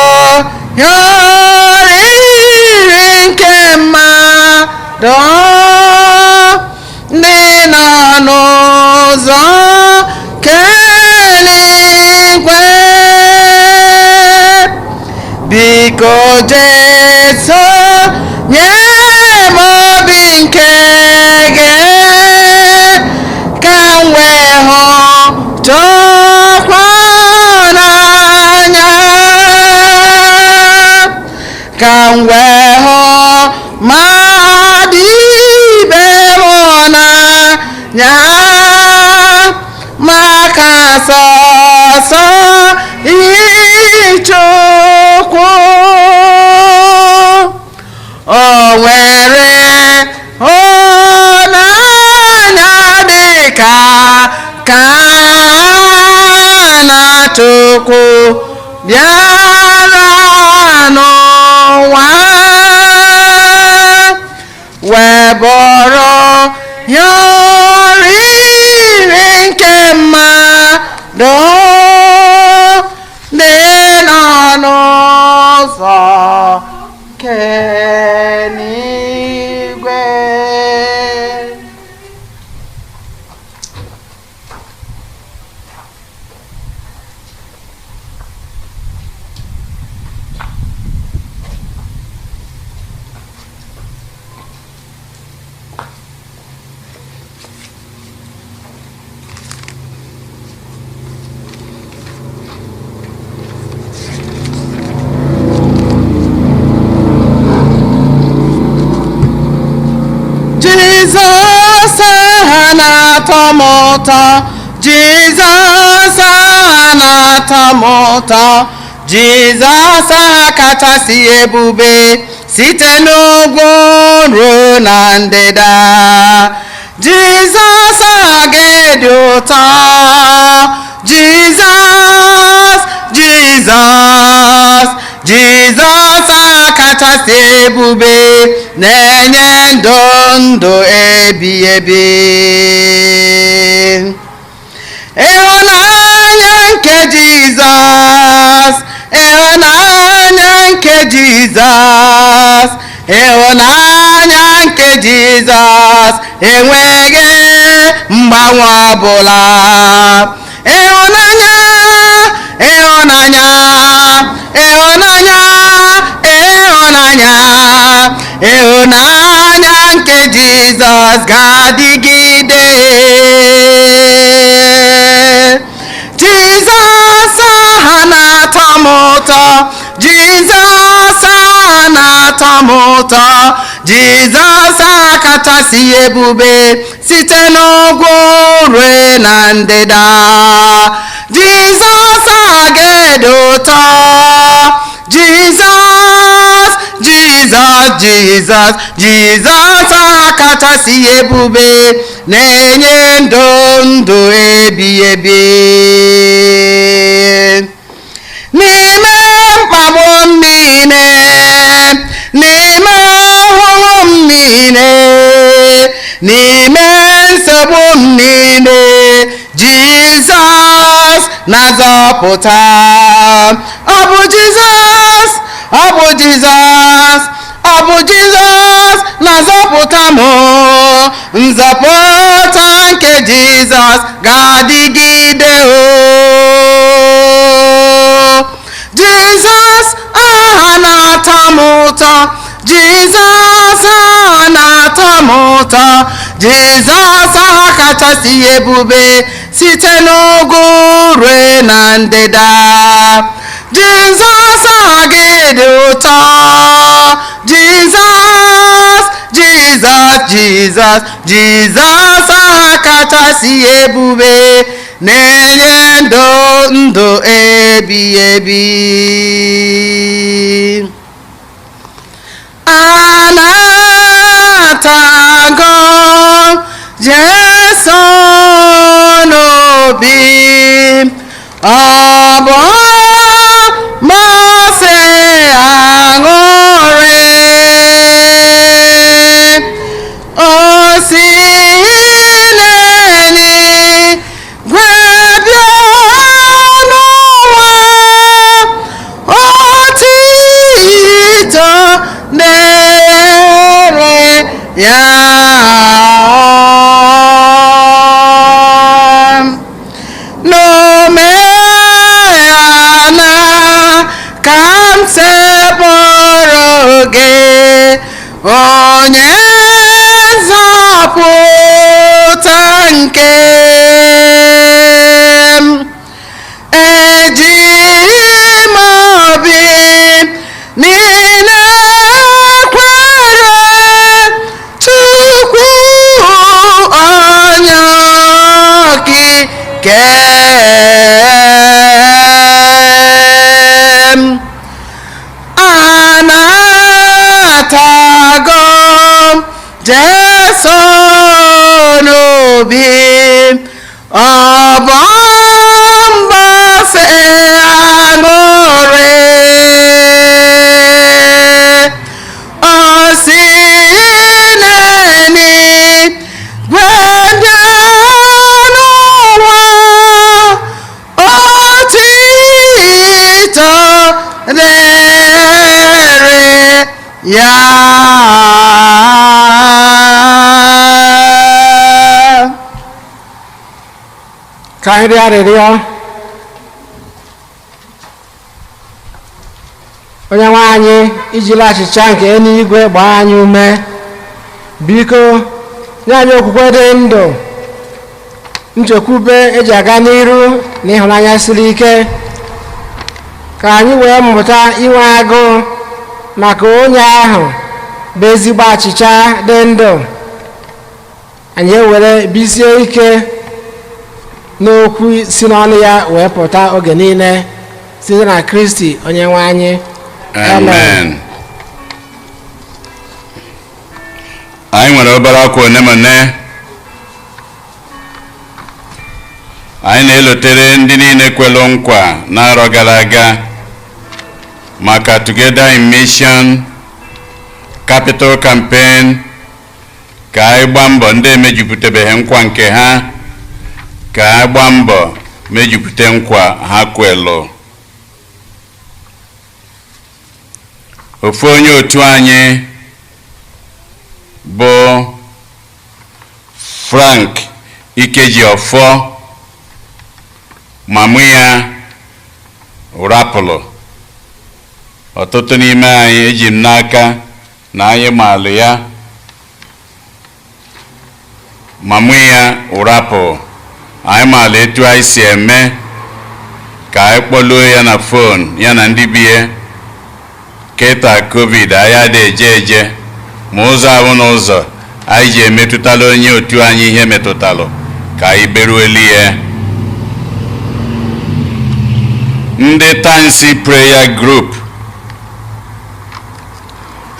Speaker 2: ya oriri nke mmadụ ndị nọ n'ụzọ nke eluigwe. Biko Jesu nye m obi nke gị ka m wee hụ chọkwa n'anya, ka m wee hụ mmadụ ibe m n'anya maka sọsọ ịchụkwu. O nwere ọnanya dị ka ka na-achụkwu bịara n'ụwa wee bụrụ ya oriri nke mmadụ ndị nọ n'ụzọ nke eluigwe. Jizọs aha na-atọ m ụtọ, Jizọs aha na-atọ m ụtọ, Jizọs aha kachasị ebube site n'ugwu ruo na ndịda. Jizọs aha gị dị ụtọ, Jizọs, Jizọs, Jizọs aha kachasị ebube na-enye ndụ ndụ ebi ebi. Ịhụnanya nke Jizọs, ịhụnanya nke Jizọs, ịhụnanya nke Jizọs enweghị mgbanwe ọbụla. Ịhụnanya, ịhụnanya, ịhụnanya, ịhụnanya, ịhụnanya nke Jizọs ga-adịgide. Jizọs aha na-atọ m ụtọ, Jizọs aha na-atọ m ụtọ,
Speaker 4: Jizọs aha kachasị ebube site n'ugwu rue na ndịda. Jizọs aha gị dị ụtọ. Jizọs, Jizọs, Jizọs, Jizọs aha kachasị ebube na-enye ndụ ndụ ebighị ebi. N'ime mkpagbu m niile, n'ime ahụhụ m niile, n'ime nsogbu m niile, Jizọs na-azọpụta. Ọ bụ Jizọs, ọ bụ Jizọs, ọ bụ Jizọs na-azọpụta m. Nzọpụta nke Jizọs ga-adịgide o. Jizọs aha na-atọ m ụtọ. Jizọs aha na-atọ m ụtọ. Jizọs aha kachasị ebube site n'ugwu rue na ndịda. Jizọs aha gị dị ụtọ. Jizọs, Jizọs, Jizọs, Jizọs aha kachasị ebube na-enye ndụ ndụ ebighị ebi. Anatago Jesu n'obi, ọ bụ masị aṅụrị. O si n'eluigwe bịa n'ụwa, otito dịrị ya. N'omeala ka m sepụrụ gị, onye nzọpụta nke m. Eji m obi niile kwere Chukwu onye okike m. Anatago m Jesu n'obi, ọ bụ mgbasị aṅụrị. O si n'eluigwe bịa n'ụwa, otito dịrị ya.
Speaker 3: Ka anyị rịọ arịrịọ. Onye nwe anyị, ijila achịcha nke eluigwe gbaa anyị ume, biko nye anyị okwukwe dị ndụ, nchekwube eji aga n'iru na ịhụnanya siri ike, ka anyị wee mụta inwe agụụ maka onye ahụ bụ ezigbo achịcha dị ndụ. Anyị ewere bisie ike n'okwu si n'ọnụ ya wee pụta oge niile, site na Kristi onye nwe anyị.
Speaker 1: Amen. Anyị nwere obere ọkwa one ma one. Anyị na-elotere ndị niile kwelu nkwa n'arọ gara aga maka Together in Mission Capital Campaign, ka anyị gbaa mbọ, ndị emejupụtabeghị nkwa nke ha, ka anyị gbaa mbọ mejupụta nkwa ha kwelu. Ofu onye otu anyị bụ Frank Ikejiọfọ, mamụ ya rapụlụ. Ọtụtụ n'ime anyị, eji m n'aka na anyị maalụ ya. Mamụ ya ụrapụ, anyị maala etu anyị si eme ka anyị kpọluo ya na phone, ya na ndị bie. Kịta COVID, anyị adị eje eje. Ma ụzọ ahụ na ụzọ anyị ji emetụtala onye otu anyị ihe metụtalụ, ka anyị berueli ya. Ndị Tansi Prayer Group,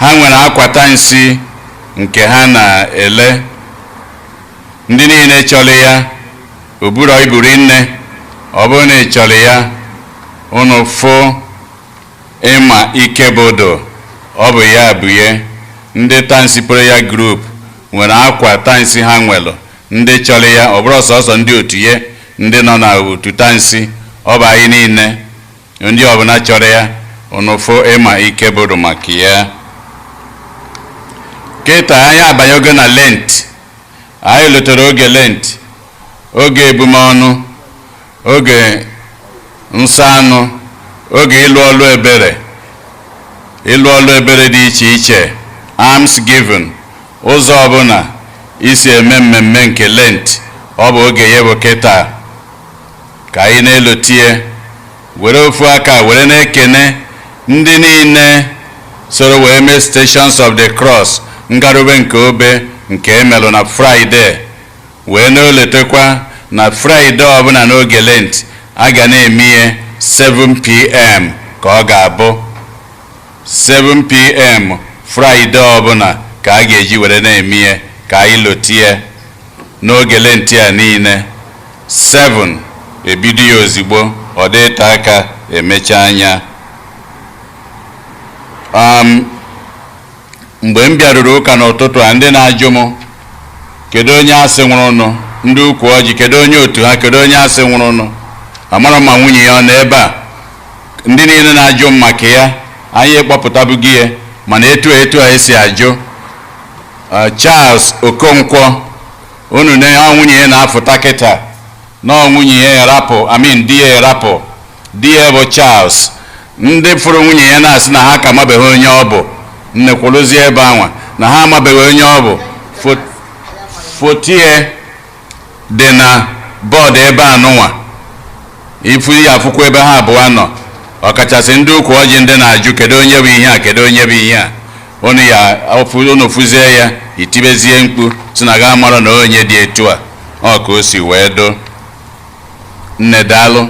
Speaker 1: ha nwere akwa tansi nke ha na-ele. Ndị niile chọrọ ya, oburo iburi nne, ọ bụrụ na ị chọrọ ya, unu fụ ịma Ikebodo, ọ bụ ya bụ ya. Ndị Tansi Prayer Group nwere akwa tansi ha nwelụ. Ndị chọrọ ya, ọ bụrụ sọsọ ndị otu ya, ndị nọ na otu tansi, ọ bụ anyị niile. Ndị ọbụla chọrọ ya, unu fụ ịma Ikebodo maka ya. Kịta anyị abanyego na Lent. Anyị lụtere oge Lent, oge ebumọnụ, oge nsọ anụ, oge ịlụ ọlụ ebere, ịlụ ọlụ ebere dị iche iche, alms given. Ụzọ ọbụla isi eme mmemme nke Lent, ọ bụ oge ya bụ kịta. Ka anyị na-elotie, were ofu aka were na-ekene ndị niile soro wee mee Stations of the Cross, ngarube nke obe nke emelụ na Fraịde, wee na-eletekwa na Fraịde ọbụla n'oge Lent a ga na-eme ihe 7 p.m. ka ọ ga-abụ 7 p.m. Fraịde ọbụla ka a ga-eji were na-eme ihe, ka anyị lotie n'oge Lent a niile. 7 ebido ya ozigbo, ọ dịte aka emecha anya. Mgbe m bịaruru ụka n'ụtụtụ a, ndị na-ajụ m kedu onye asị nwụrụnụ, ndị ukwu ọjị, kedu onye otu ha, kedu onye asị nwụrụnụ, amara ma nwunye ya ọ nọ ebe a. Ndị niile na-ajụ m maka ya, anyị kpọpụtabughị ya, mana etu a esi ajụ Charles Okonkwo, unu na ọ nwunye ya na-afụta kịta, na ọ nwunye ya erapụ, amin, di ya erapụ. Di ya bụ Charles. Ndị fụrụ nwunye ya na-asị na ha ka amabeghị onye ọ bụ. Nne kwụrụzie ebe anwa na ha amabeghị onye ọ bụ. Fotie dị na bọọdụ ebe anụnwa, ifu ya afụkwa ebe ha abụọ nọ. Ọkachasị ndị ukwu ọjị, ndị na-ajụ kedu onye bụ ihe a, kedu onye bụ ihe a, unu ya unu fụzie ya, itibezie mkpu si na ga mara na onye dị etu a. Ọ ka o si wee do. Nne, daalụ.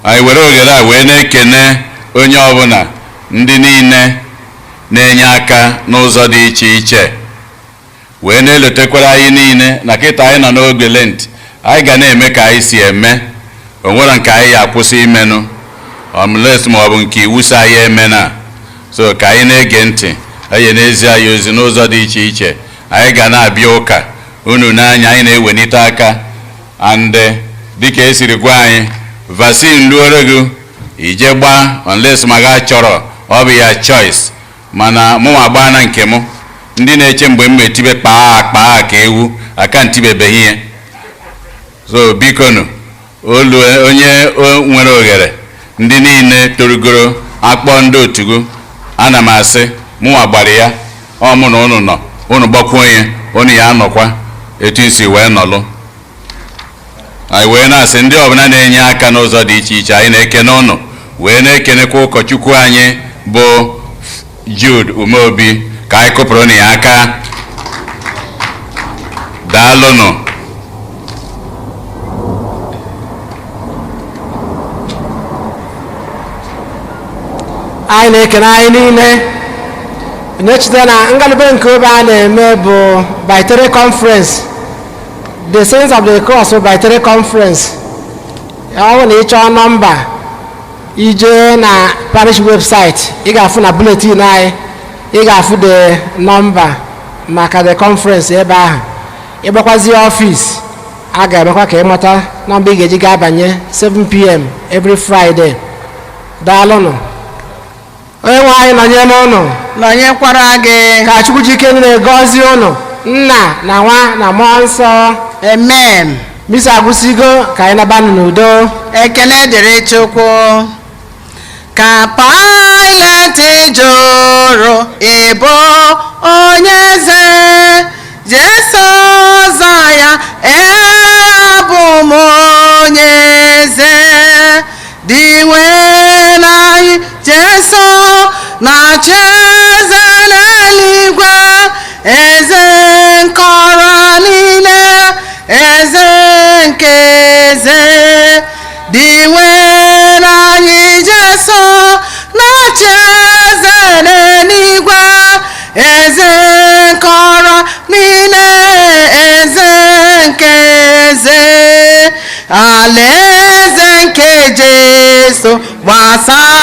Speaker 1: Anyị were oghere a wee na-ekene onye ọbụla, ndị niile na-enye aka n'ụzọ dị iche iche, wee na-elotekwara anyị niile na kịta anyị nọ n'oge Lent, anyị ga na-eme ka anyị si eme. O nwere nke anyị ya akwụsị imenụ, unless ma ọ bụ nke iwu si anyị eme na. So ka anyị na-ege ntị, anyị na-ezi anyị ozi n'ụzọ dị iche iche. Anyị ga na-abịa ụka unu n'anya, anyị na-ewelite aka. And dịka esiri gwa anyị, vaccine ruoro gị, ije gbaa, unless ma ga chọrọ, ọ bụ ya choice. Mana mụnwa gbaa na nke mụ. Ndị na-eche mgbe m etibe kpaa kpaa ka ewu aka ntibebeghị ihe. So bikonu, olu onye nwere oghere, ndị niile torugoro, akpọ ndị otugo, ana m asị mụnwa gbara ya. Ọ mụ na unu nọ, unu gbakwuo ya, unu ya anọkwa etu nsi wee nọlụ. Anyị wee na-asị ndị ọbụla na-enye aka n'ụzọ dị iche iche, anyị na-ekene ụnụ, wee na-ekenekwa ụkọchukwu anyị bụ Jude Umeobi. Ka anyị kụpụrụ na ya aka. Daalụnụ.
Speaker 3: Anyị na-ekene anyị niile, na-echeta na ngalaba nke obe a na-eme bụ Biennial Conference, the Saints of the Cross bụ Biennial Conference. Ọ bụrụ na ị chọọ nọmba, ije na parish website, ị ga-afụ na bulletin anyị, ị ga-afụ the nọmba maka the conference ebe ahụ. Ịgbakwazie ọfịs, a ga-emekwa ka ị mata nọmba ị ga-eji ga-abanye 7 p.m. every Friday. Daalụnụ. Onye nwe anyị nọnyere n'ụnụ.
Speaker 4: Nọnyekwara gị.
Speaker 3: Ka Chukwu ji ike niile gọzie ụnụ, Nna na Nwa na Mmụọ Nsọ.
Speaker 4: Amen.
Speaker 3: Misa agwụsịgo, ka anyị nabanụ n'udo.
Speaker 4: Ekele dịrị Chukwu. Ka Pilet jụrụ, "Ịbụ onye eze?" Jesu za ya, "Ee, abụ m onye eze." Dị nwe n'anyị Jesu na nke eze dị nwere anyị Jesu na-achị eze n'eluigwe, eze nke ọra niile, eze nke eze. Alaeze nke Jesu gbasara.